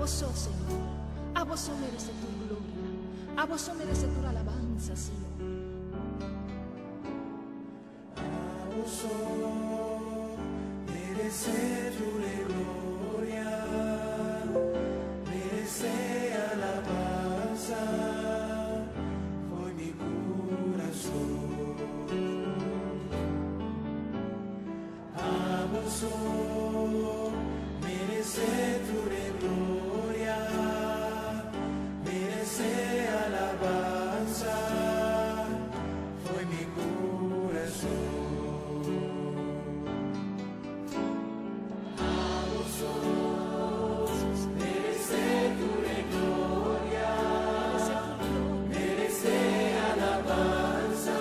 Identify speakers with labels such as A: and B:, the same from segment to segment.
A: Abo so, Señor. Abo so merece tur gloria. Abo so merece tur alabansa, Señor.
B: Abo so merece tur e gloria, merece alabansa for mi curason. Abo so merece tur e gloria, merece alabansa for mi curason. Abo so merece tur e gloria,
A: Merece tur gloria.
B: Merece alabansa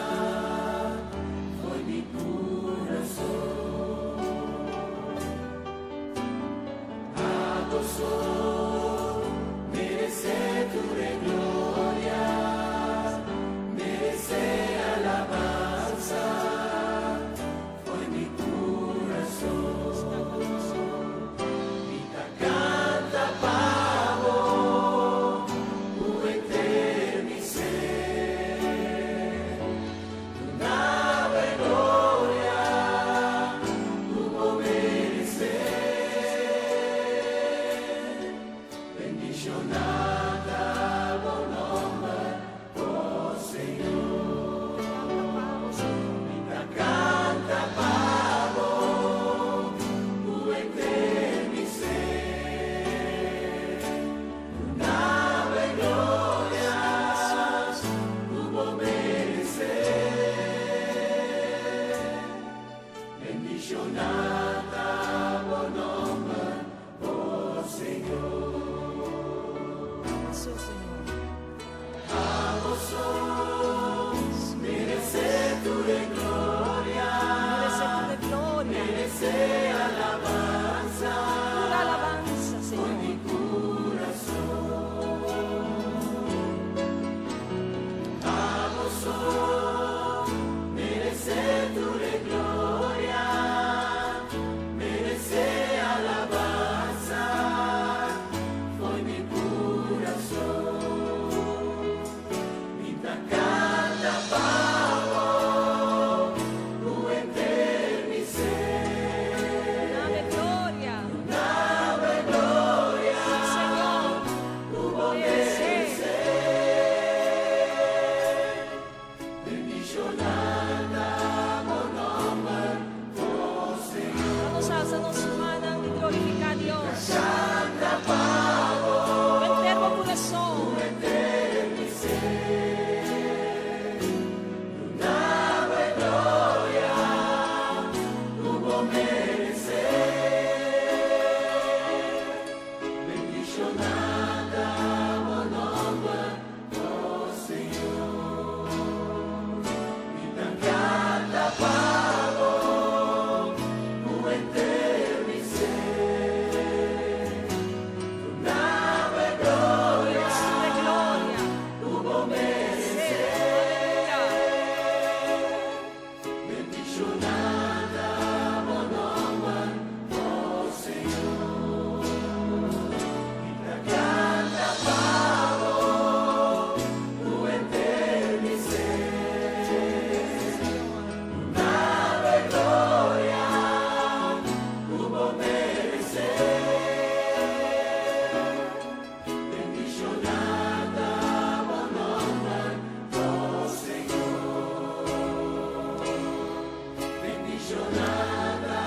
B: for mi curason. Abo so merece tur e gloria, merece alabansa for mi curason. Mi ta canta pa bo, cu henter mi ser. Duna bo e gloria, cu bo merece. Bendiciona ta bo nomber, oh Señor.
A: Canta pa bo, Señor.
B: Mi ta canta pa bo, cu henter mi ser. Duna bo e gloria, cu bo merece. Bendiciona ta bo nomber, oh Señor.
A: Abo so, Señor.
B: Abo so merece tur e gloria,
A: Merece tur e gloria.
B: Merece alabansa,
A: Tur alabansa,
B: for
A: Señor.
B: Mi curason. Abo so merece tur e gloria, merece alabansa, for mi curason. Mi ta canta pa bo, cu henter mi ser.
A: Duna gloria.
B: Duna bo e gloria,
A: Señor.
B: Cu bo
A: Merece.
B: Merece. Bendiciona ta bo nomber, oh Señor.
A: Vamos a alza nos mannan y glorifica na Dios.
B: Canta pa bo,
A: Henter bo curason.
B: Henter mi ser. Duna bo e gloria, cu bo merece. Bendiciona ta bo nomber, oh Señor. Mi ta canta pa bo, cu henter mi ser. Duna bo e gloria,
A: Tur gloria.
B: Cu bo merece.
A: Aleluya.
B: Bendiciona ta bo nomber, oh Señor. Mi ta canta pa bo, cu henter mi ser. Duna bo e gloria, cu bo merece. Bendiciona ta bo nomber, oh Señor. Bendiciona ta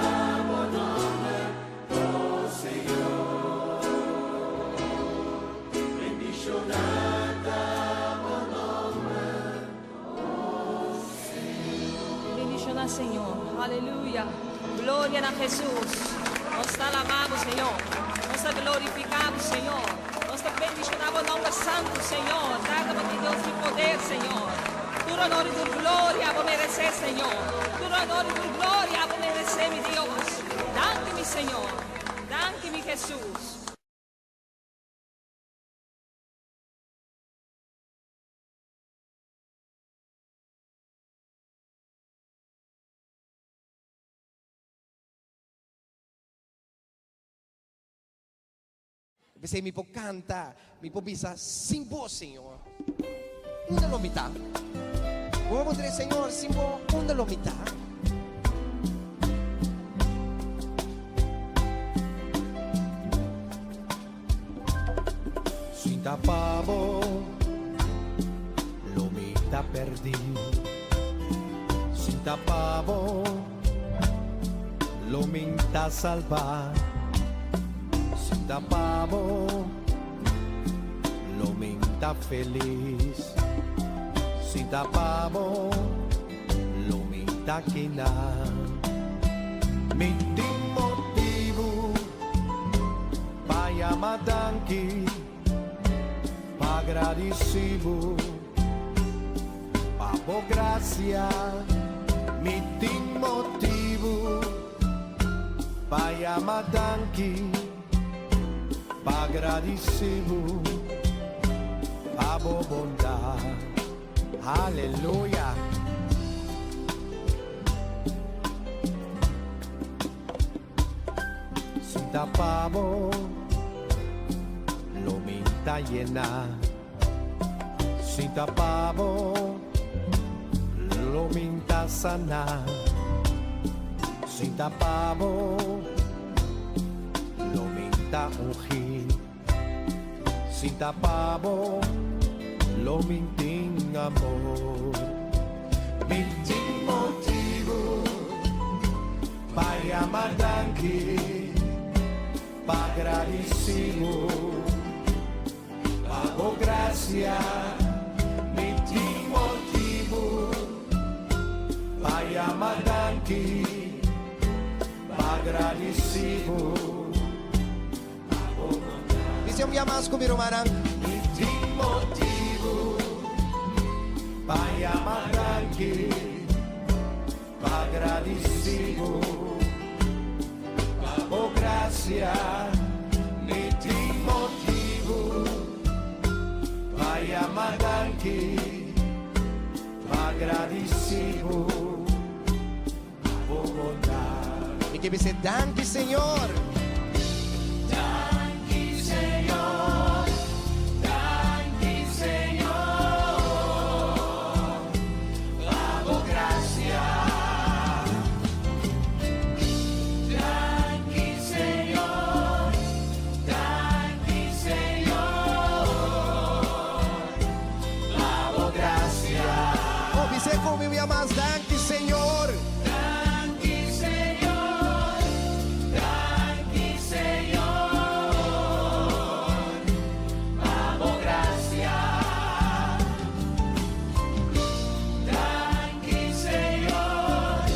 B: bo nomber, oh Señor. Bendiciona ta bo nomber, oh Señor.
A: Bendiciona Señor. Aleluya. Gloria na Jesus. Nos ta alaba, Señor. Nos ta glorifica, Señor. Nos ta bendiciona bo nomber santo, Señor. Tata, bo ta Dios di poder, Señor. Tur honor y tur gloria bo merece, Señor. Tur honor y tur gloria bo merece, mi Dios. Danki, mi Señor. Danki, mi Jesus.
C: P'esei mi por kanta, mi por bisa, Sin bo, Señor, unda lo mi ta? Bo por puntra, Señor, sin bo, unda lo mi ta?
B: Sin ta pa bo, lo mi ta perdí. Sin ta pa bo, lo mi ta salbá. Sin ta pa bo, lo mi ta felis. Sin ta pa bo, lo mi ta kina. Mi tin motibu pa yama danki, pa gradisí bo, pa bo grasia. Mi tin motibu pa yama danki, pa gradisí bo, pa bo bondat. Aleluya. Sin ta pa bo, lo mi ta yená. Sin ta pa bo, lo mi ta saná. Sin ta pa bo, lo mi ta ungí. Sin ta pa bo, lo mi tin amor. Mi tin motibu pa yama danki, pa gradisí bo, pa bo grasia. Mi tin motibu pa yama danki, pa gradisí bo.
C: Bis'é un bia mas ku mi rumannan.
B: Mi tin motibu pa yama danki, pa gradisí bo, pa bo grasia. Mi tin motibu pa yama danki, pa gradisí bo, pa bo bondat.
C: Mi ke bisa danki, Señor.
B: Danki, Señor, danki, Señor, pa bo grasia. Danki, Señor, danki, Señor, pa bo grasia.
C: Oh, bis'é ku mi mas danki, Señor.
B: Danki, Señor, danki, Señor, pa bo grasia. Danki, Señor,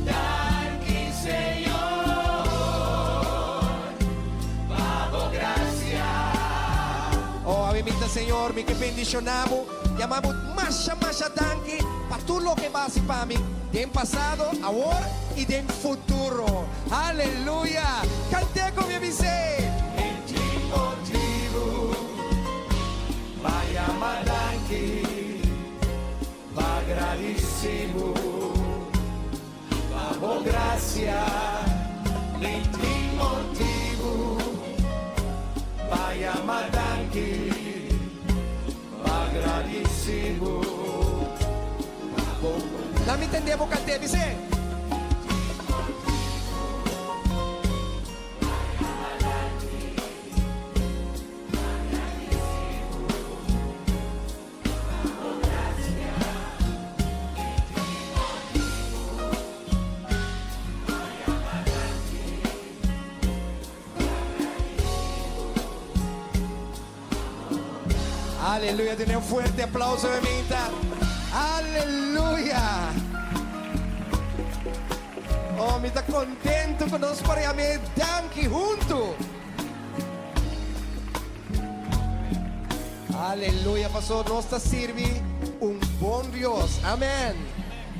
B: danki, Señor, pa bo grasia.
C: Oh, ami ta Señor, mi ke bendishoná bo. Yama bo masha masha danki pa tur loke bo a hasi pa mi. Den pasado, awor i den futuro. Aleluya. Kant'é ku mi, bis'é.
B: Mi tin motibu pa yama danki, pa gradisí bo, pa bo grasia. Mi tin motibu pa yama danki, pa gradisí bo, pa bo
C: Laga mi tende bo kant'é, bis'é. Aleluya. Dun'é un fuerte aplouso, hermanita. Aleluya. Oh, mi ta kontentu ku nos por yam'é danki huntu. Aleluya, pastor. Nos ta sirbi un bon Dios. Amèn.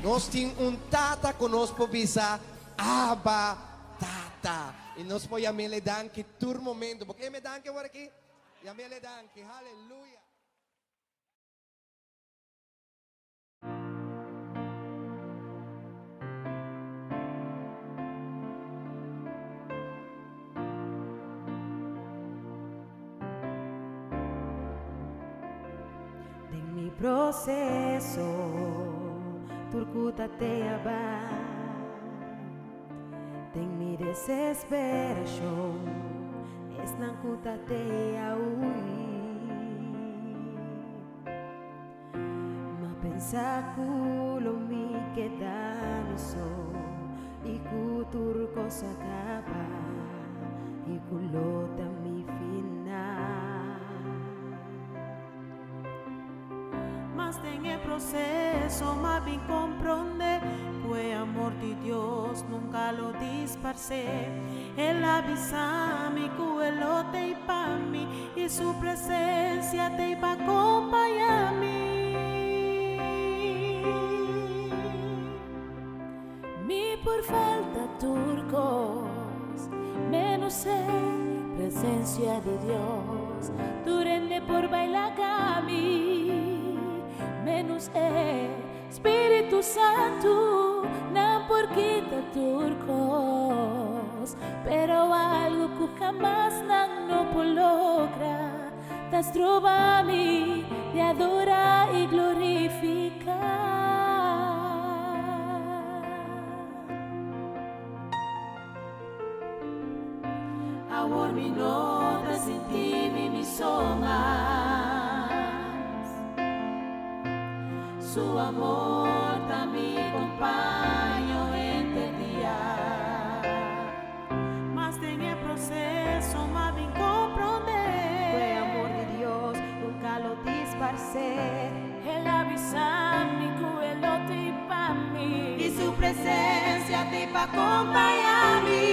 C: Nos tin un tata ku nos por bisa, Abba, Tata. I nos por yam'é danki tur momento. Pakico yam'é danki awor aki? Yam'é danki. Aleluya.
D: Den mi proceso tur ku ta te aba. Den mi desesperacion esnan ku ta te a hui. Ma pensa ku lo mi keda mi so i ku tur kos a kaba i ku lo ta mi final.
E: Mas den e proseso m'a bin komprondé ku e amor di Dios nunka lo disparsé. El a bisa mi ku e lo t'ei pa mi i su presensia t'ei pa kompañá mi.
F: Mi por falta tur kos, menos e presensia di Dios. Tur hende por baila kami, menos e Spiritu Santu. Nan por kita tur kos, pero algu ku hamas nan no por logra ta stroba mi di adora i glorifiká.
E: Awor mi no ta sinti mi mi so mas. Su amor ta mi kompaño henter dia. Mas den e proseso m'a bin komprondé.
D: Ku e amor di Dios nunka lo disparsé.
F: El a bisa mi ku e lo t'ei pa mi.
E: I su presensia t'ei pa kompañá mi.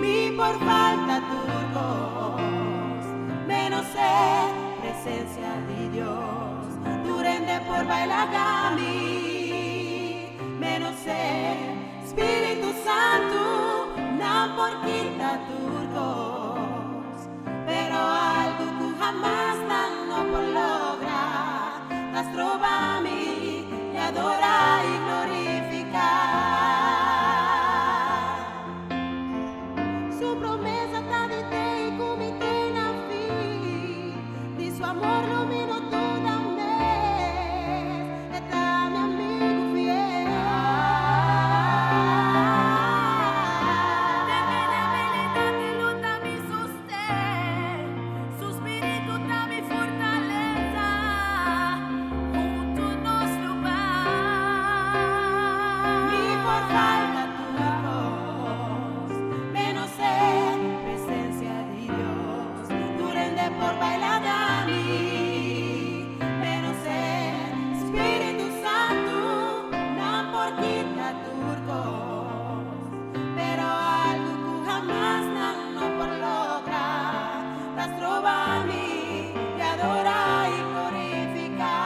E: Mi por falta tur kos, menos e presensia di Dios. Tur hende por bai laga mi, menos e Spiritu Santu. Nan por kita tur kos, pero algu ku hamas nan no por logra ta stroba mi di adora i glorifiká. Su promesa ta di te i ku mi te na fin. Di su amor lo mi no duda mes. E ta mi amigu fiel.
F: Den mi debilidat e lo ta mi sosten. Su spiritu ta mi fortalesa. Huntu nos lo bai.
E: Mi por falta tur kos, menos e presensia di Dios. Tur hende por bai laga mi, menos e Spiritu Santu. Nan por kita tur kos, pero algu ku hamas nan no por logra ta stroba mi di adora i glorifiká.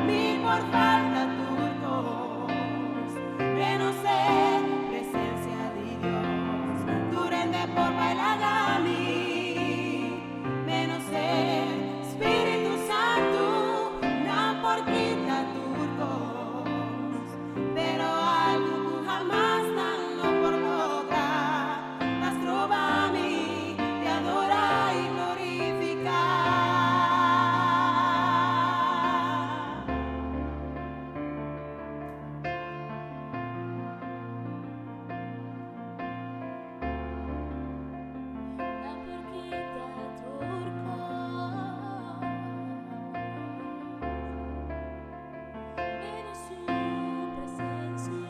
E: Mi por falta tur kos, menos e presensia di Dios. Tur hende por bai laga mi, menos e Spiritu Santu. Nan por kita tur kos, pero algu ku hamas nan no por logra ta stroba mi di adora i glorifiká.
F: Nan por kita tur kos, menos su presensia.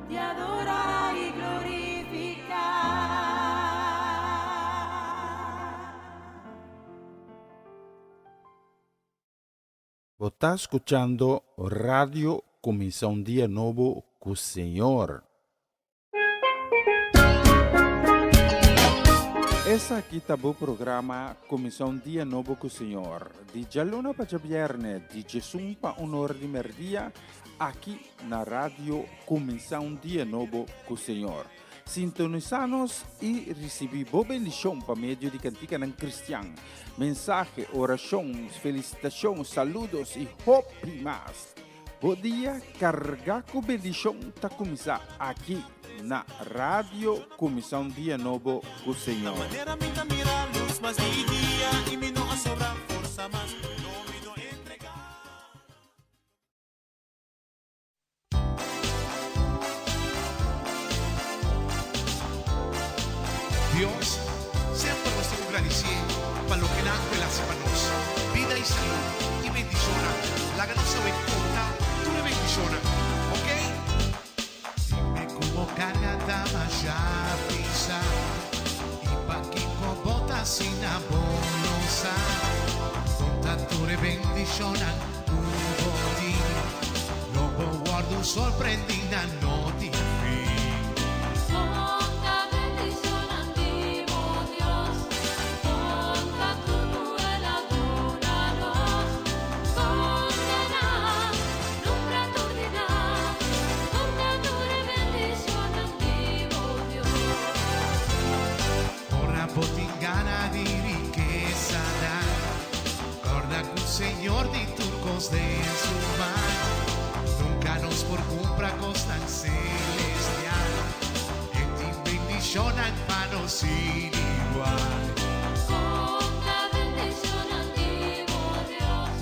E: Di adora i glorifiká.
G: Bo ta skuchando Radio Kuminsá un Dia Nobo ku Señor. Esaki ta bo programa Kuminsá un Dia Nobo ku Señor, di djaluna pa djabièrnè, di djesun pa un ora di mèrdia, aki na Radio Kuminsá un Dia Nobo ku Señor. Sintonisá nos i risibí bo bendishon pa medio di kantikanan kristian, mensahe, orashon, felisitashon, saludos i hopi mas. Bo dia kargá ku bendishon ta kuminsá aki na Radio Kuminsá un Dia Nobo ku Señor.
H: Dios, semper nos tin ku gradisié pa loke nan ku el hasi pa nos, bida i salú i bendishonnan. Laga nos sabe konta tur e bendishonnan, ok? Dime ku bo karga ta masha pisá i pakiko bo ta asina bo no sa. Konta tur e bendishonnan ku bo tin, lo bo wòrdu sorprendí na no tin fin.
F: Konta bendishonnan di bo Dios, konta tur ku el a duna nos. Konta nan, nombra tur di nan, konta tur e bendishonnan di bo Dios.
H: Ora bo tin gana di rikesanan, kòrda ku Señor tin tur kos den su man. Nunka nos por kumpra kosnan selestial, E tin bendishonnan pa nos sin igual.
F: Konta bendishonnan di bo Dios,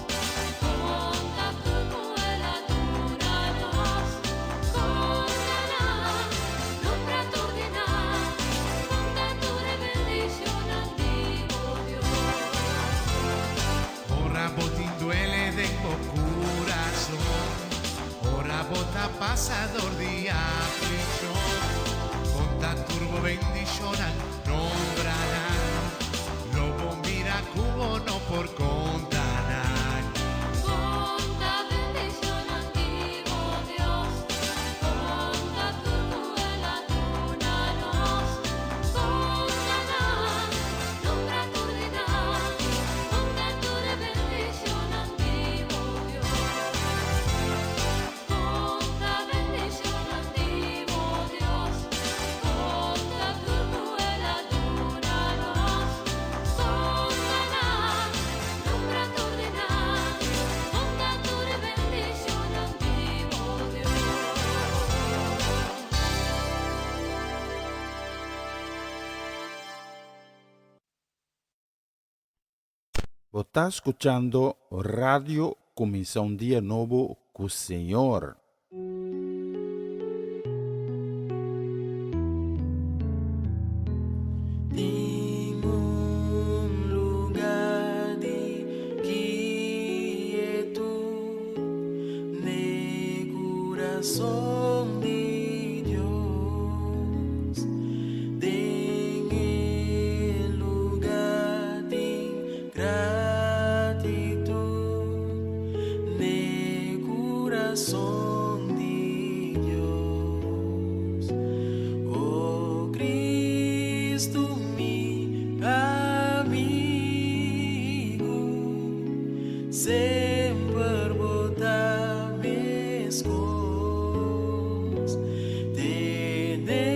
F: konta tur ku el a duna nos. Konta nan, nombra tur di nan, konta tur e bendishonnan di bo Dios.
H: Ora bo tin duele den bo kurason, ora bo ta pasa dor di aflikshon, konta tur bo bendishonnan, nombra nan, lo bo mira ku bo no por konta nan.
F: Konta bendishonnan di bo Dios, konta tur ku el a duna nos. Konta nan, nombra tur di nan, konta tur e bendishonnan di bo Dios. Konta bendishonnan di bo Dios, konta tur ku el a duna nos. Konta nan, nombra tur di nan, konta tur e bendishonnan di bo Dios.
G: Bo ta skuchando Radio Kuminsá un Dia Nobo ku Señor.
I: Tin un lugar di quietud n'e corazón di Dios. Den e lugar tin gratitud n'e corazón di Dios. Oh Cristo, mi amigo, semper bo ta mescos. Tene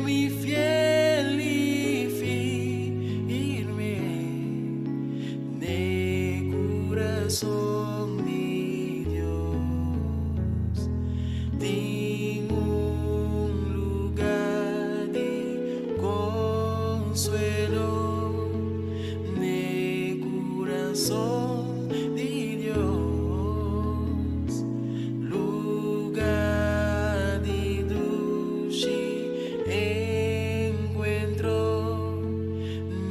I: mi fiel y firme n'e corazón di Dios. Tin un lugar di consuelo n'e corazón di Dios. Lugar di dushi encuentro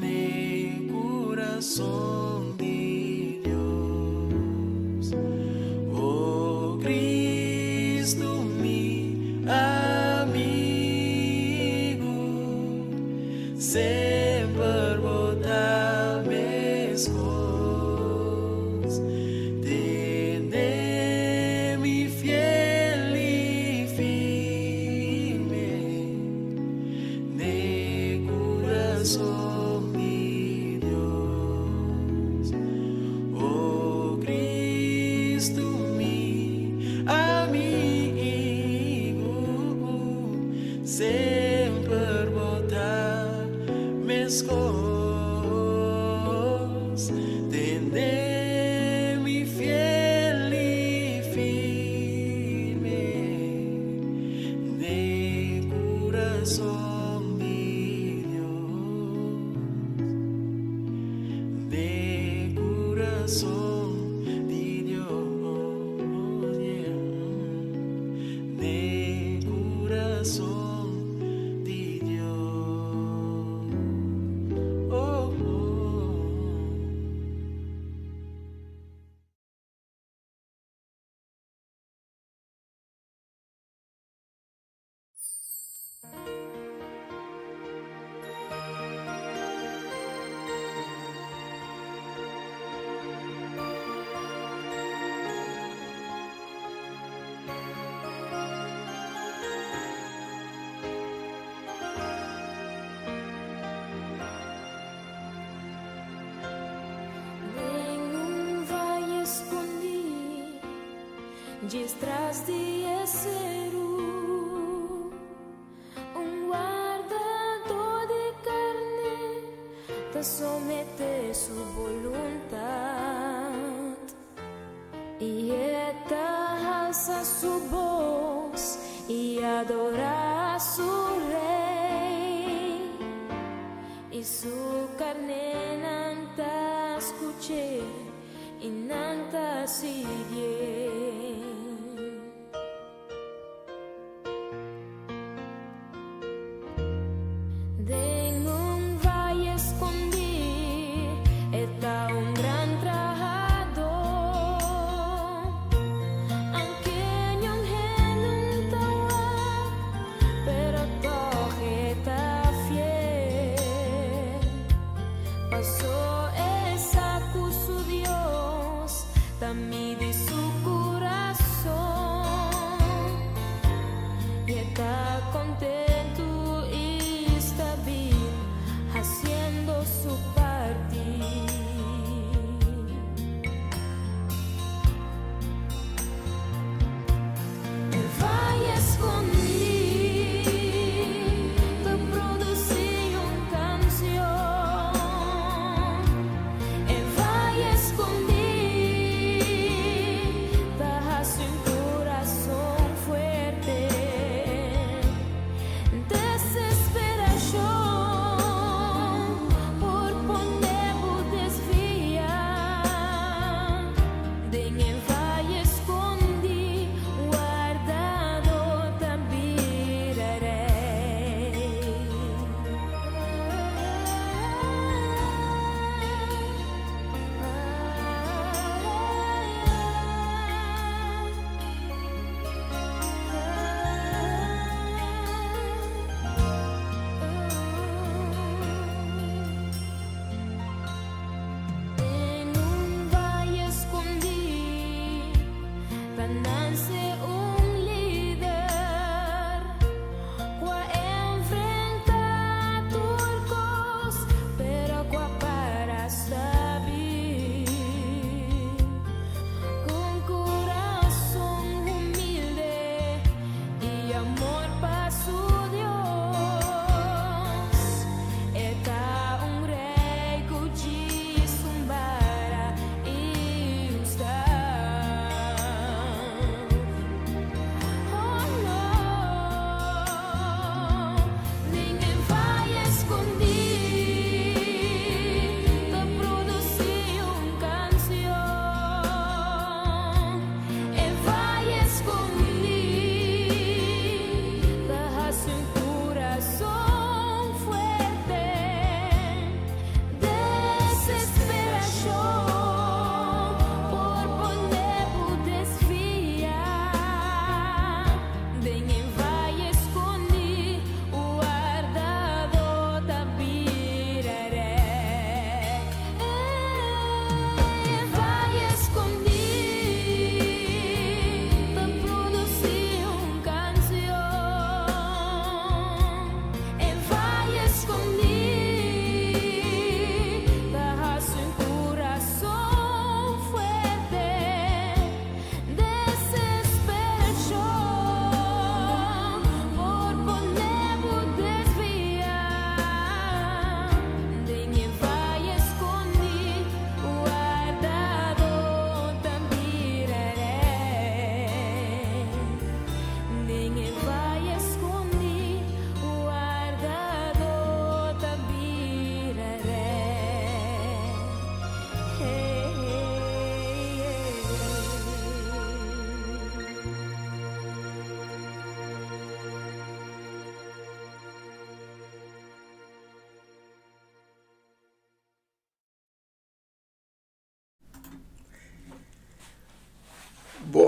I: n'e corazón di Dios. Oh Cristo, mi amigo, semper bo ta mescos. Tene mi fiel y firme n'e corazón di Dios. Oh Cristo, mi amigo, semper bo ta mescos. Tene mi fiel y firme. Kurason di Dios, Den kurason di Dios, yeah. Den kurason di Dios. Oh.
F: Den un vaye skondí, Djis tras di e seru, un wardadó di karné ta someté su boluntat. I e ta halsa su bos i adorá su Rei. I su karnénan ta skuch'é i nan ta siguié. Den un vaye skondí, e ta un gran trahadó. Aunke niun hende no ta wak, pero tòg e ta fiel. Pasó e sa ku su Dios ta midi su kurason. I e ta kontentu i stabil, hasiendo su parti. Den vaye skondí ta produsí un kansion. Den vaye skondí ta hasi un kurason fuerte. Desesperashon por pone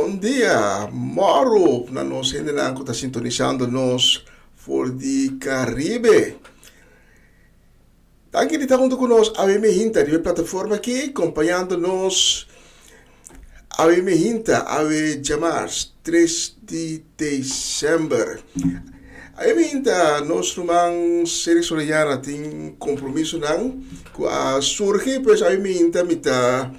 J: Bon dia, mòru na nos hendenan ku ta sintonisando nos for di Karibe. Danki di ta huntu ku nos awe mehinta riba e plataforma aki, kompañando nos awe mehinta, awe djamars tres di desèmber. Awe mehinta nos ruman Cedric Sorellana tin kompromisonan ku a surgi, pues awe mehinta mi ta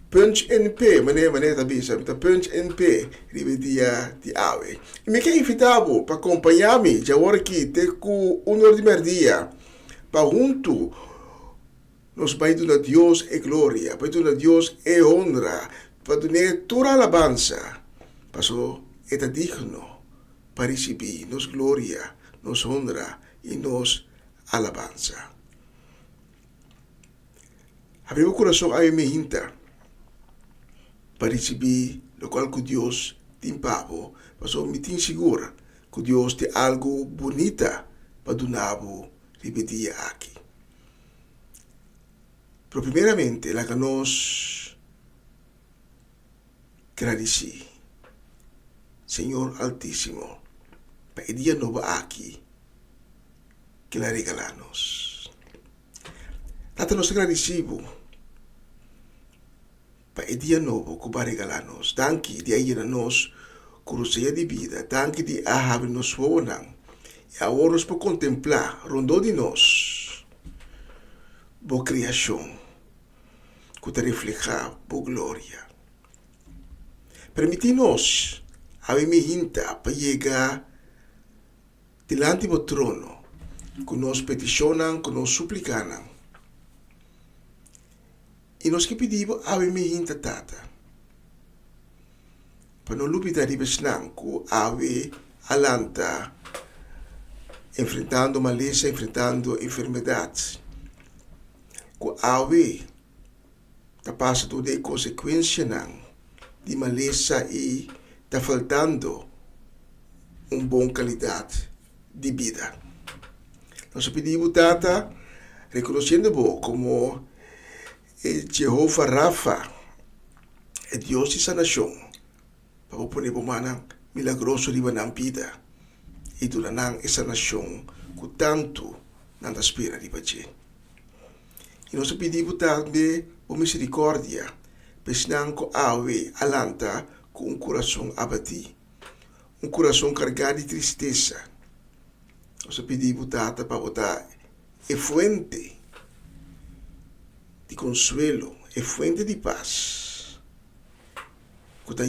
J: Punch NP, manera manera ta bisa, mi ta punch NP riba e dia di awe. I mi ke invitá bo pa kompañá mi djawor aki te ku un or di mèrdia pa huntu nos bai duna Dios e gloria, bai duna Dios e honra, pa dun'é tur alabansa, paso e ta digno pa risibí nos gloria, nos honra i nos alabansa. Habri bo kurason awe mehinta pa risibí lokual ku Dios tin pa bo, pasobra mi tin sigur ku Dios tin algu bunita pa duna bo riba e dia aki. Pero primeramente laga nos gradisí Señor Altísimo pa e dia nobo aki ku el a regalá nos. Tata nos ta gradisí bo pa e dia nobo ku bo a regalá nos. Danki di a yena nos ku rosea di bida. Danki di a habri nos wowonan i awor nos por kontemplá rondó di nos bo kreashon ku ta reflehá bo gloria. Permití nos awe mihinta pa yega Dilanti bo trono ku nos petishonnan, ku nos suplikanan. I nos ke pidi bo awe mihinta, Tata, pa no lubida riba esnan ku awe a lanta enfrentando malesa, enfrentando enfermedat, ku awe ta pasa tur den e konsekuensianan di malesa i ta faltando un bon kalidat di bida. Nos a pidi bo, Tata, rekonosiendo bo komo e Jehova Rafa, e Dios di sanashon, pa bo pone bo mannan milagroso riba nan bida i duna nan e sanashon ku tantu nan ta spera riba dje. I nos a pidi bo tambe bo misericordia pa esnan ku awe a lanta ku un kurason abatí, un kurason kargá di tristesa. Nos a pidi bo, Tata, pa bo ta e fuente di konsuelo, e fuente di pas ku ta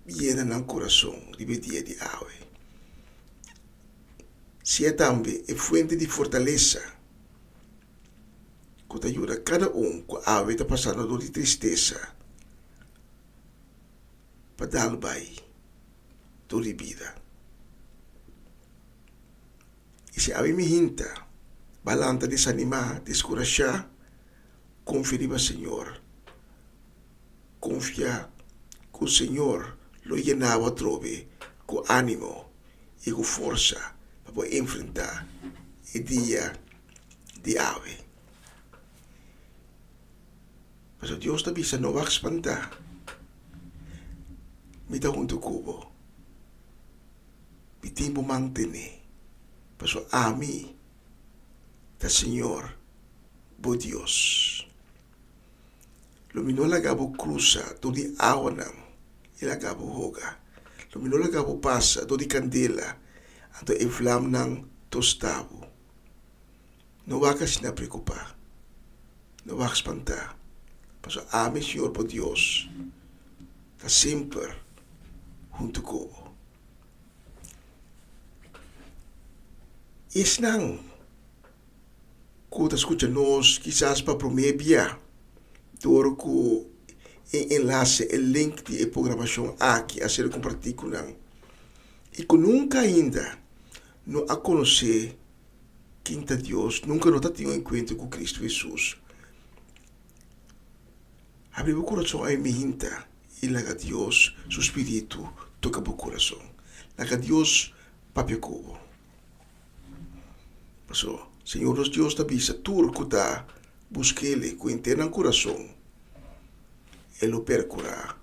J: yena nan kurason riba e dia di awe. Sea tambe e fuente di fortalesa ku ta yuda kada un ku awe ta pasando dor di tristesa pa dal bai dor di bida. I si awe mi hinta ba lanta desanimá, deskurashá, konfia riba Señor. Konfia ku Señor lo yena bo atrobe ku ánimo i ku forsa pa bo enfrentá e dia di awe. Pasobra Dios ta bisa, No wak spantá, mi ta huntu ku bo, mi tin bo mantené, pasobra ami ta Señor bo Dios. Lo mi no laga bo krusa dor di awanan i laga bo hoga. Lo mi no laga bo pasa dor di kandela, anto e vlamnan tosta bo. No wak asina preokupá, no wak spantá, pasobra ami, Señor bo Dios, ta semper huntu ku bo. Esnan ku ta skucha nos kisas pa promé bia dor ku e enlase, e link di e programashon aki a ser kompartí ku nan i ku nunka ainda no a konosé ken ta Dios, nunka no ta tin un enkuentro ku Kristu Hesus. Habri bo kurason a mihinta i laga Dios su spiritu toka bo kurason. Laga Dios papia ku bo. Paso, Señor nos Dios ta bisa tur ku ta busk'El ku henter nan kurason, E lo perkurá.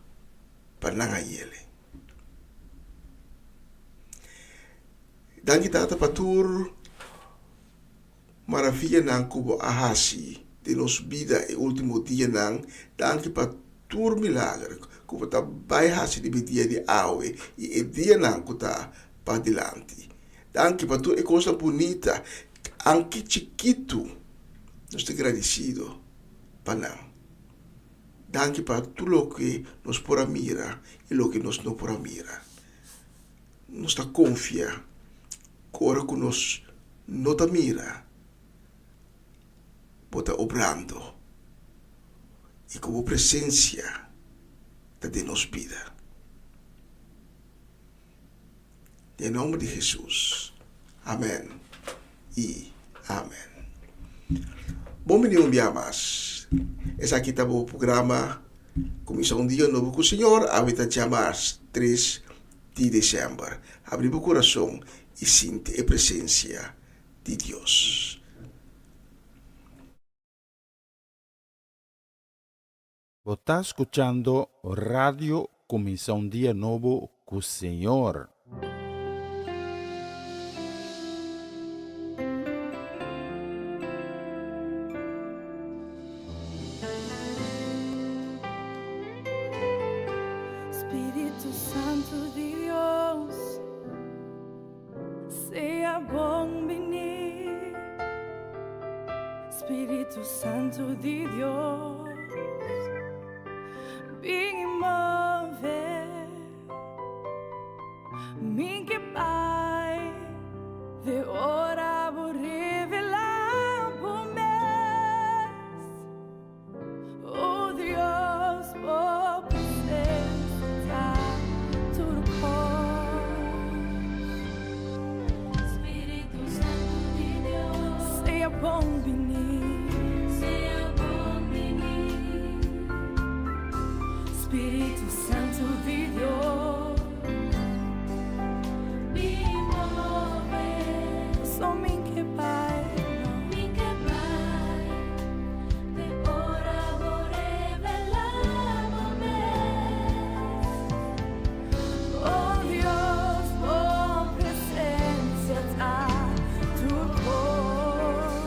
J: pa nan hañ'el. Danki Tata pa tur maravianan ku bo a hasi den nos bida e último dianan. Danki pa tur milager ku bo ta bai hasi riba e dia di awe i e dianan ku ta padilanti. Danki pa tur e kosnan bunita, anke chikitu, nos ta gradisido pa nan. Danki pa tur loke nos por a mira i loke nos no por a mira. Nos ta konfia ku ora ku nos no ta mira, bo ta obrando i ku bo presensia ta den nos bida. Den nomber di Hesus, amen i amen. Bon bini un bia mas. Esaki ta bo programa Kuminsá un Dia Nobo ku Señor. Awe ta djamars 3 di desèmber. Habri bo kurason i sinti e presensia di Dios.
G: Bo ta skuchando Radio Kuminsá un Dia Nobo ku Señor.
F: Spiritu Santu di Dios, sea bon bini. Spiritu Santu di Dios, bin i move. Mi ke bai te ora bo revelá bo mes. O Dios, bo presencia ta tur kos. Spiritu Santu di Dios, sea bon bini. Sea bon bini. Spiritu Santu di Dios, bin move. So mi ke bai, mi ke bai te ora bo revelá bo mes. Oh Dios, bo presencia ta tur kos.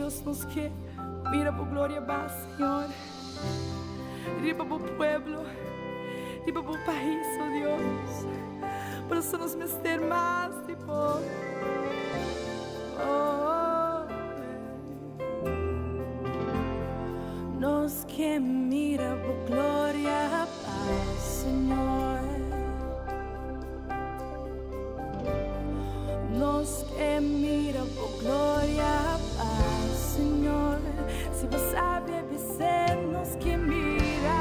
K: Dios, nos ke mira bo gloria ba, Señor. Riba bo pueblo, riba bo pais, oh Dios. Por eso nos mester mas di bo. Oh, Nos ke mira bo gloria ba, Señor. Nos ke mira bo gloria ba, Señor. Si bo sabi, bis'é, nos ke mira.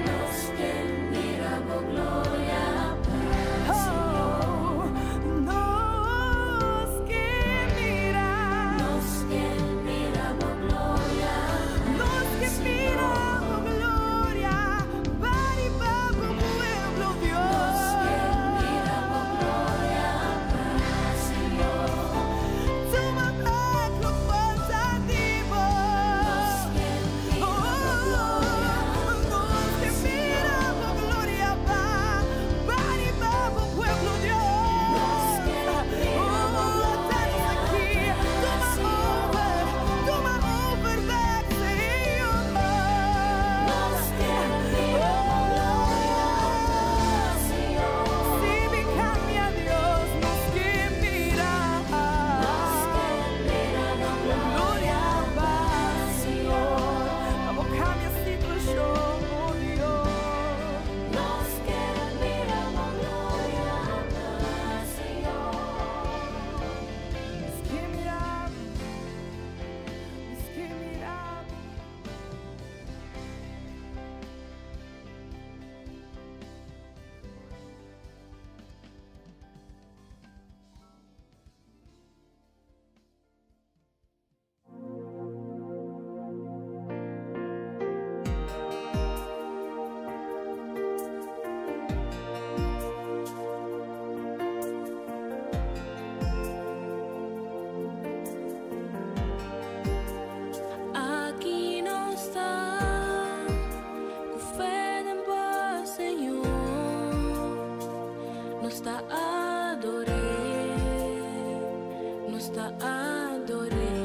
F: Nos ke mira bo gloria ba,
K: Oh, nos ke mira.
F: Nos ke mira bo gloria.
K: Nos ke mira bo gloria. Ba riba bo pueblo, Dios.
F: Nos ke mira bo gloria ba, Señor.
K: Tuma bèk loke ta di bo.
F: Nos ke mira bo gloria.
K: Nos ke mira bo gloria ba, ba riba bo pueblo, Dios.
F: Nos ke mira bo
K: Oh,
F: gloria.
K: aki, tuma over, tuma over bèk, Señor.
F: Nos ke mira bo gloria, Señor.
K: Si mi kambia, Dios, nos ke mira.
F: Nos ke mira bo
K: Gloria
F: gloria
K: ba,
F: Señor.
K: Ban kambia situashon, oh Dios.
F: Nos ke mira bo gloria, Señor.
K: Nos ke mira, nos ke mira.
F: Aki nos ta, ku fe den bo, Señor, nos ta ador'é, nos ta ador'é.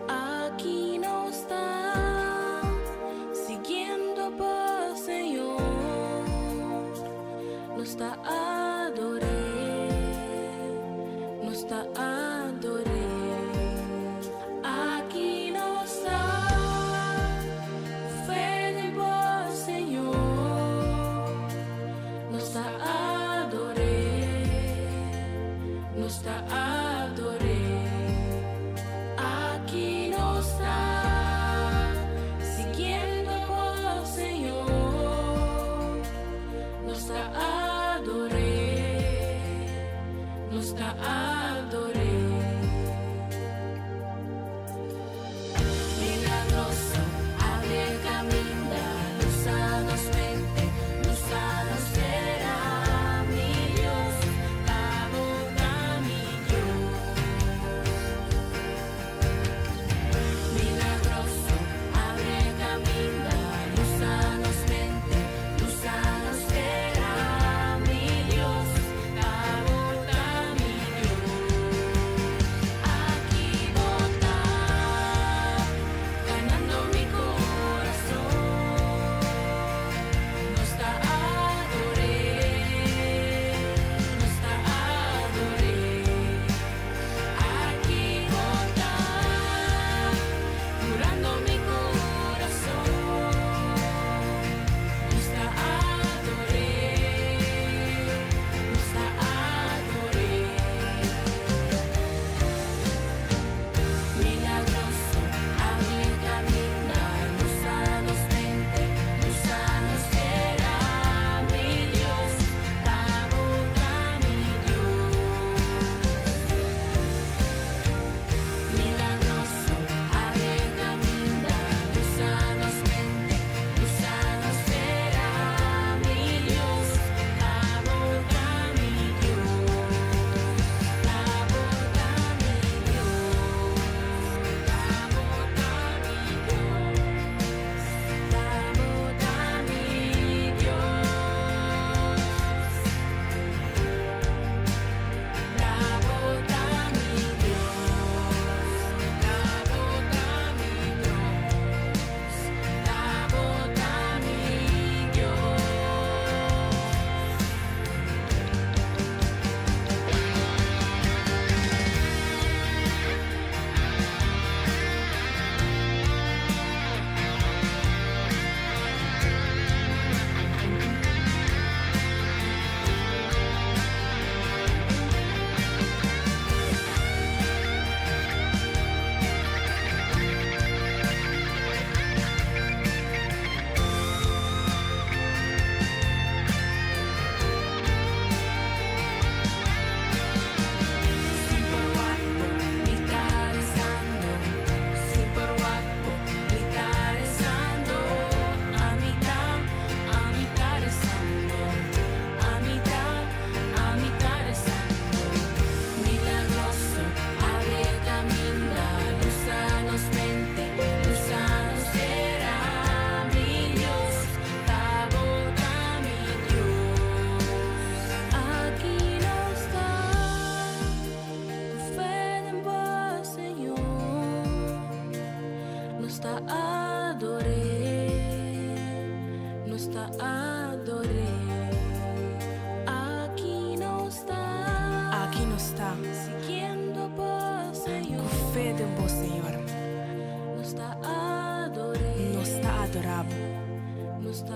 F: Aki nos ta, siguiendo bo, Señor, nos ta ador'é, nos ta ador'é. Aki nos ta, fe den bo, Señor, nos ta ador'é, nos ta ador'é. Aki nos ta, siguiendo bo, Señor, nos ta ador'é, nos ta ador'é. Milagroso, habri kaminda, lusa nos mente, lusa nos tera, mi Dios, abo ta mi Dios. Milagroso, habri kaminda, lusa nos mente, lusa nos tera, mi Dios, abo ta mi Dios.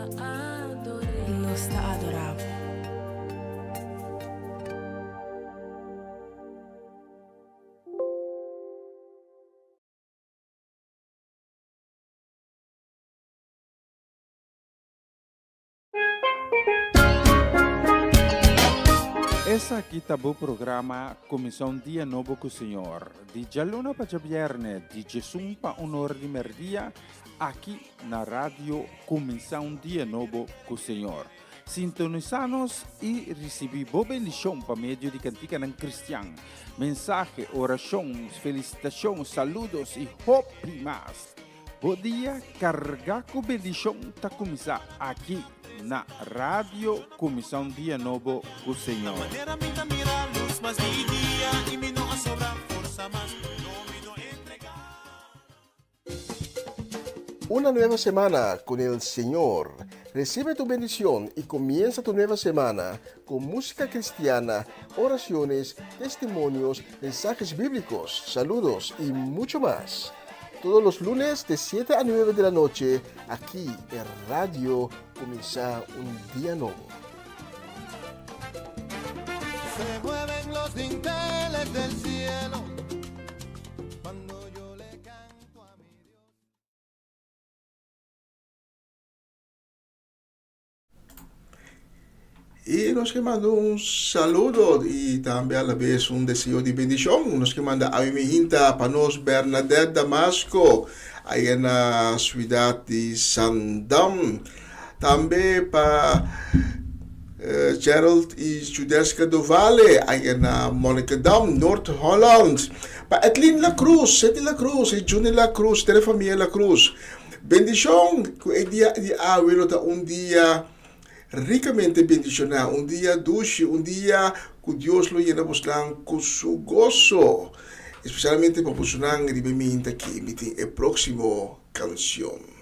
F: ta ador'é.
I: Nos ta adorá bo.
G: Esaki ta bo programa Kuminsá un Dia Nobo ku Señor, di djaluna pa djabièrnè, di djesun pa un or di mèrdia, aki na Radio Kuminsá un Dia Nobo ku Señor. Sintonisá nos i risibí bo bendishon pa medio di kantikanan kristian, mensahe, orashon, felisitashon, saludos i hopi mas. Bo dia kargá ku bendishon ta kuminsá aki na Radio Kuminsá un Dia Nobo ku Señor.
J: Una nueva semana con el Señor. Recibe tu bendición y comienza tu nueva semana con música cristiana, oraciones, testimonios, mensajes bíblicos, saludos y mucho más. Todos los lunes de 7 a 9 de la noche, aquí en Radio Comienza un Día Nuevo.
B: Se mueven los dinteles del cielo cuando yo le canto a mi Dios.
J: I nos ke manda un saludo i tambe a la bes un deseo di bendishon. Nos ke manda awe mi hinta pa nos Bernadette Damasco aya na suidat di Sandam. Tambe pa Gerald i Judeska Dovale aya na Monnikendam, Noord Holland. Pa Edlin La Cruz, Seti La Cruz i Juni La Cruz, tere famia La Cruz. Bendishon ku e dia di awe lo ta un dia Ricamente bendiciona, un dia dushi, un dia cu Dios lo yena bosnan cu su goso. Especialmente pa bosonan riba e minta ki mi tin e proximo cancion.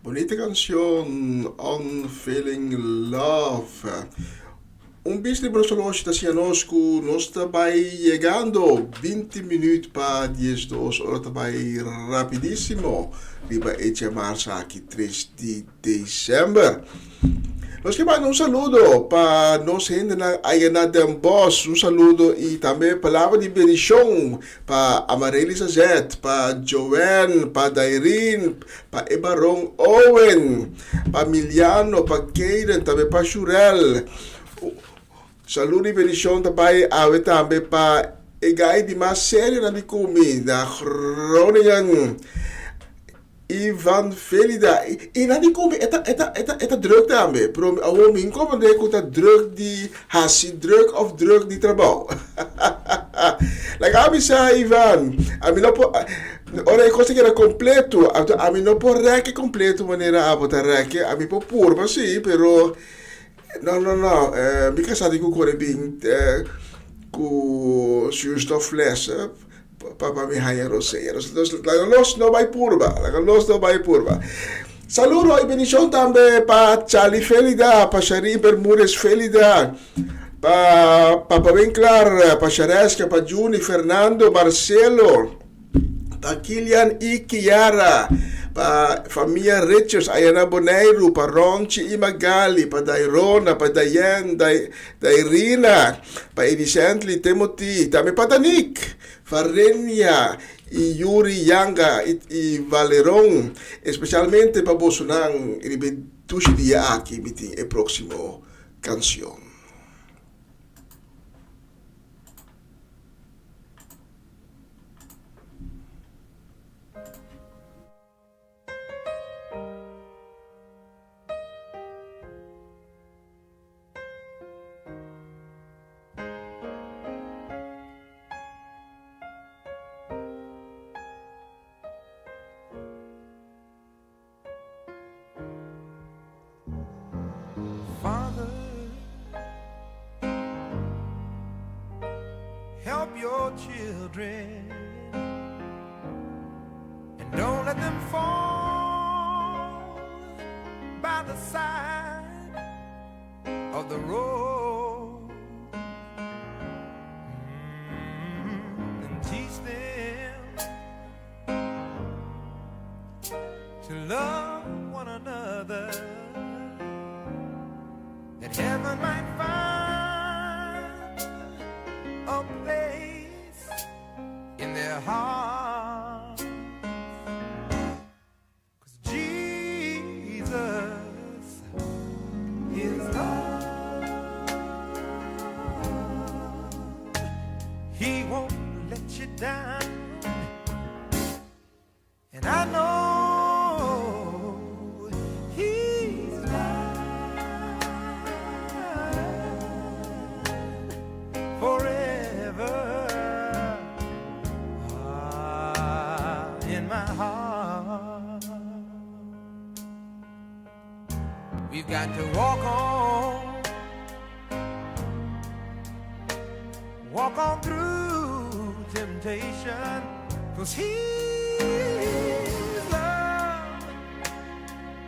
J: Bunita canción, Unfailing Love. Un bis di Brosoloshi ta siña nos ku nos ta bai yegando 20 minuut pa 12 ora ta bai rapidísimo riba e djamarsa aki 3 di december. Nos ke manda un saludo pa nos hendenan aya na Den Bosch. Un saludo y tambe palabra di bendicion pa Amarelys Azet, pa Joanne, pa Dairin, pa e baron Owen, pa Miliano, pa Kayden, tambe pa Shurel. Saludo y bendicion ta bay awe tambe pa e guy di mas serionan di cumi na Groningen. Ivan Felida, I nan di komi e ta e ta e ta e ta druk tambe, pero awor mi nkomprende ku ta druk di hasi druk òf druk di trabou. Laga ami sa Ivan, ami no por ora e kos ta keda kompleto, anto ami no por rèk e kompleto manera abo ta rèk e, ami por purba si, pero no no no mi kasá tin ku kore bin ku zuurstofles. Papa mi haña rosea. Nos laga los no bai purba. Laga los no bai purba. Saludo y bendición tambe pa Charlie Felida, pa Shari Bermudez Felida, pa Papa Winklar, pa Shareska, pa Juni, Fernando, Marcelo, pa Kilian y Kiara, pa familia Richards allá na Boneiru, pa Ronchi y Magali, pa Dairona, pa Diane, Dai, Dairina, pa Edicently, Timothy, tambe pa Danique, Varenia y Yuri Yanga y Valeron, especialmente pa bosonan riba e dushi dia aki mi tin e proximo cancion.
I: Father, help your children and don't let them fall by the side of the road. Mm, and teach them to love one another that heaven might find a place in their hearts. 'Cause Jesus is love. He won't let you down. And I know he's mine forever. Ah, in my heart. We've got to walk on, walk on through temptation, 'cause His love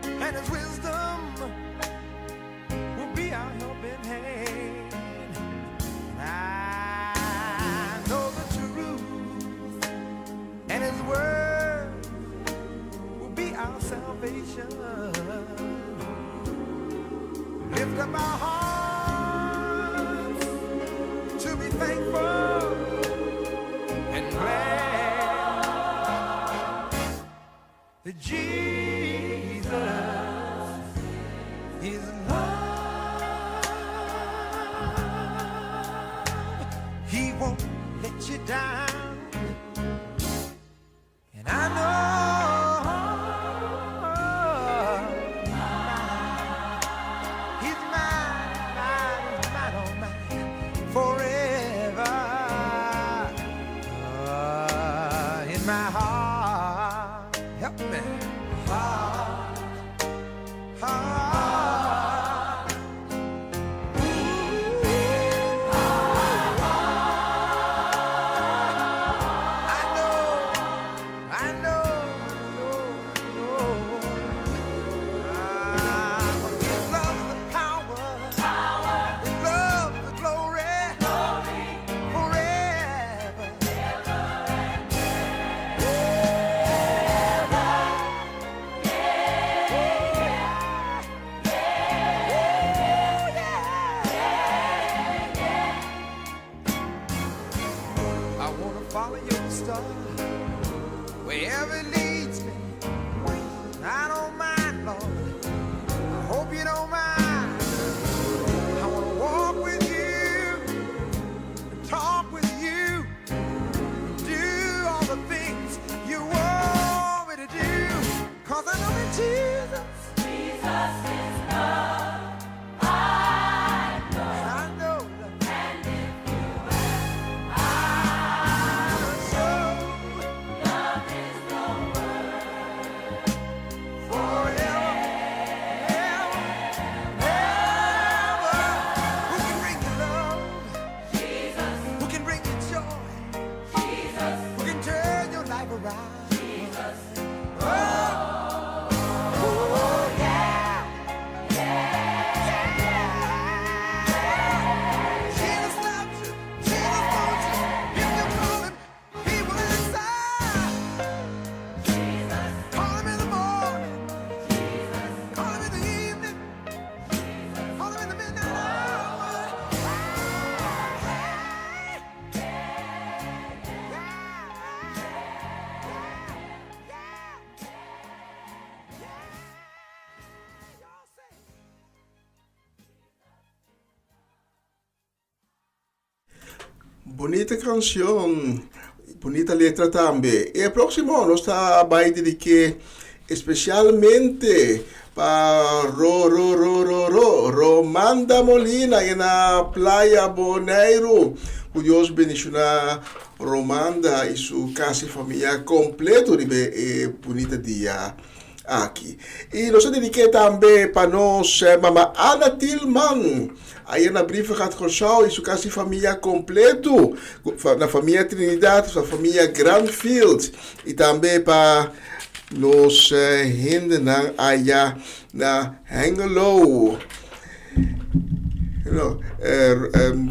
I: and His wisdom will be our helping hand. I know the truth, and His word will be our salvation. Lift up our hearts to be thankful and glad that Jesus is love. He won't let you down. And I know He's mine, mine, mine, oh mine, forever. In my heart, help me. Heart, heart. Ooh. I know, I know, know, know. wanna follow your star. Wherever it leads me, I don't mind, Lord. I hope you don't mind. I wanna walk with you, and talk with you, and do all the things you want me to do. 'Cause I know that Jesus,
F: Jesus is love. I know.
I: I know.
F: And if you ask,
I: I'm sure.
F: Love is the word.
I: Forever, ever, ever. Who can bring you love?
F: Jesus.
I: Who can bring you joy?
F: Jesus.
I: Who can turn your life around?
F: Jesus.
I: Oh, oh yeah. Yeah. Jesus loves you. Jesus wants you. If you call him, he will answer.
F: Jesus.
I: Call him in the morning.
F: Jesus.
I: Call him in the evening.
F: Jesus.
I: Call him in the midnight hour. Hey. Yeah. Yeah. Yeah. Y'all say.
J: Bunita kanshon, bunita letra tambe. E próksimo nos ta bai dedik'é espesialmente pa Ro Ro Ro Ro Ro Romanda Molina e na Playa Boneiru. Ku Dios bendishoná Romanda i su kas i famia kompleto riba e bunita dia aki. I nos a dedik'é tambe pa nos mama Ana Tilman, aya na Brievengat Kòrsou i su kas i famia kompleto, na famia Trinidad, na famia Grandfield i tambe pa nos hendenan aya na Hengelo. No,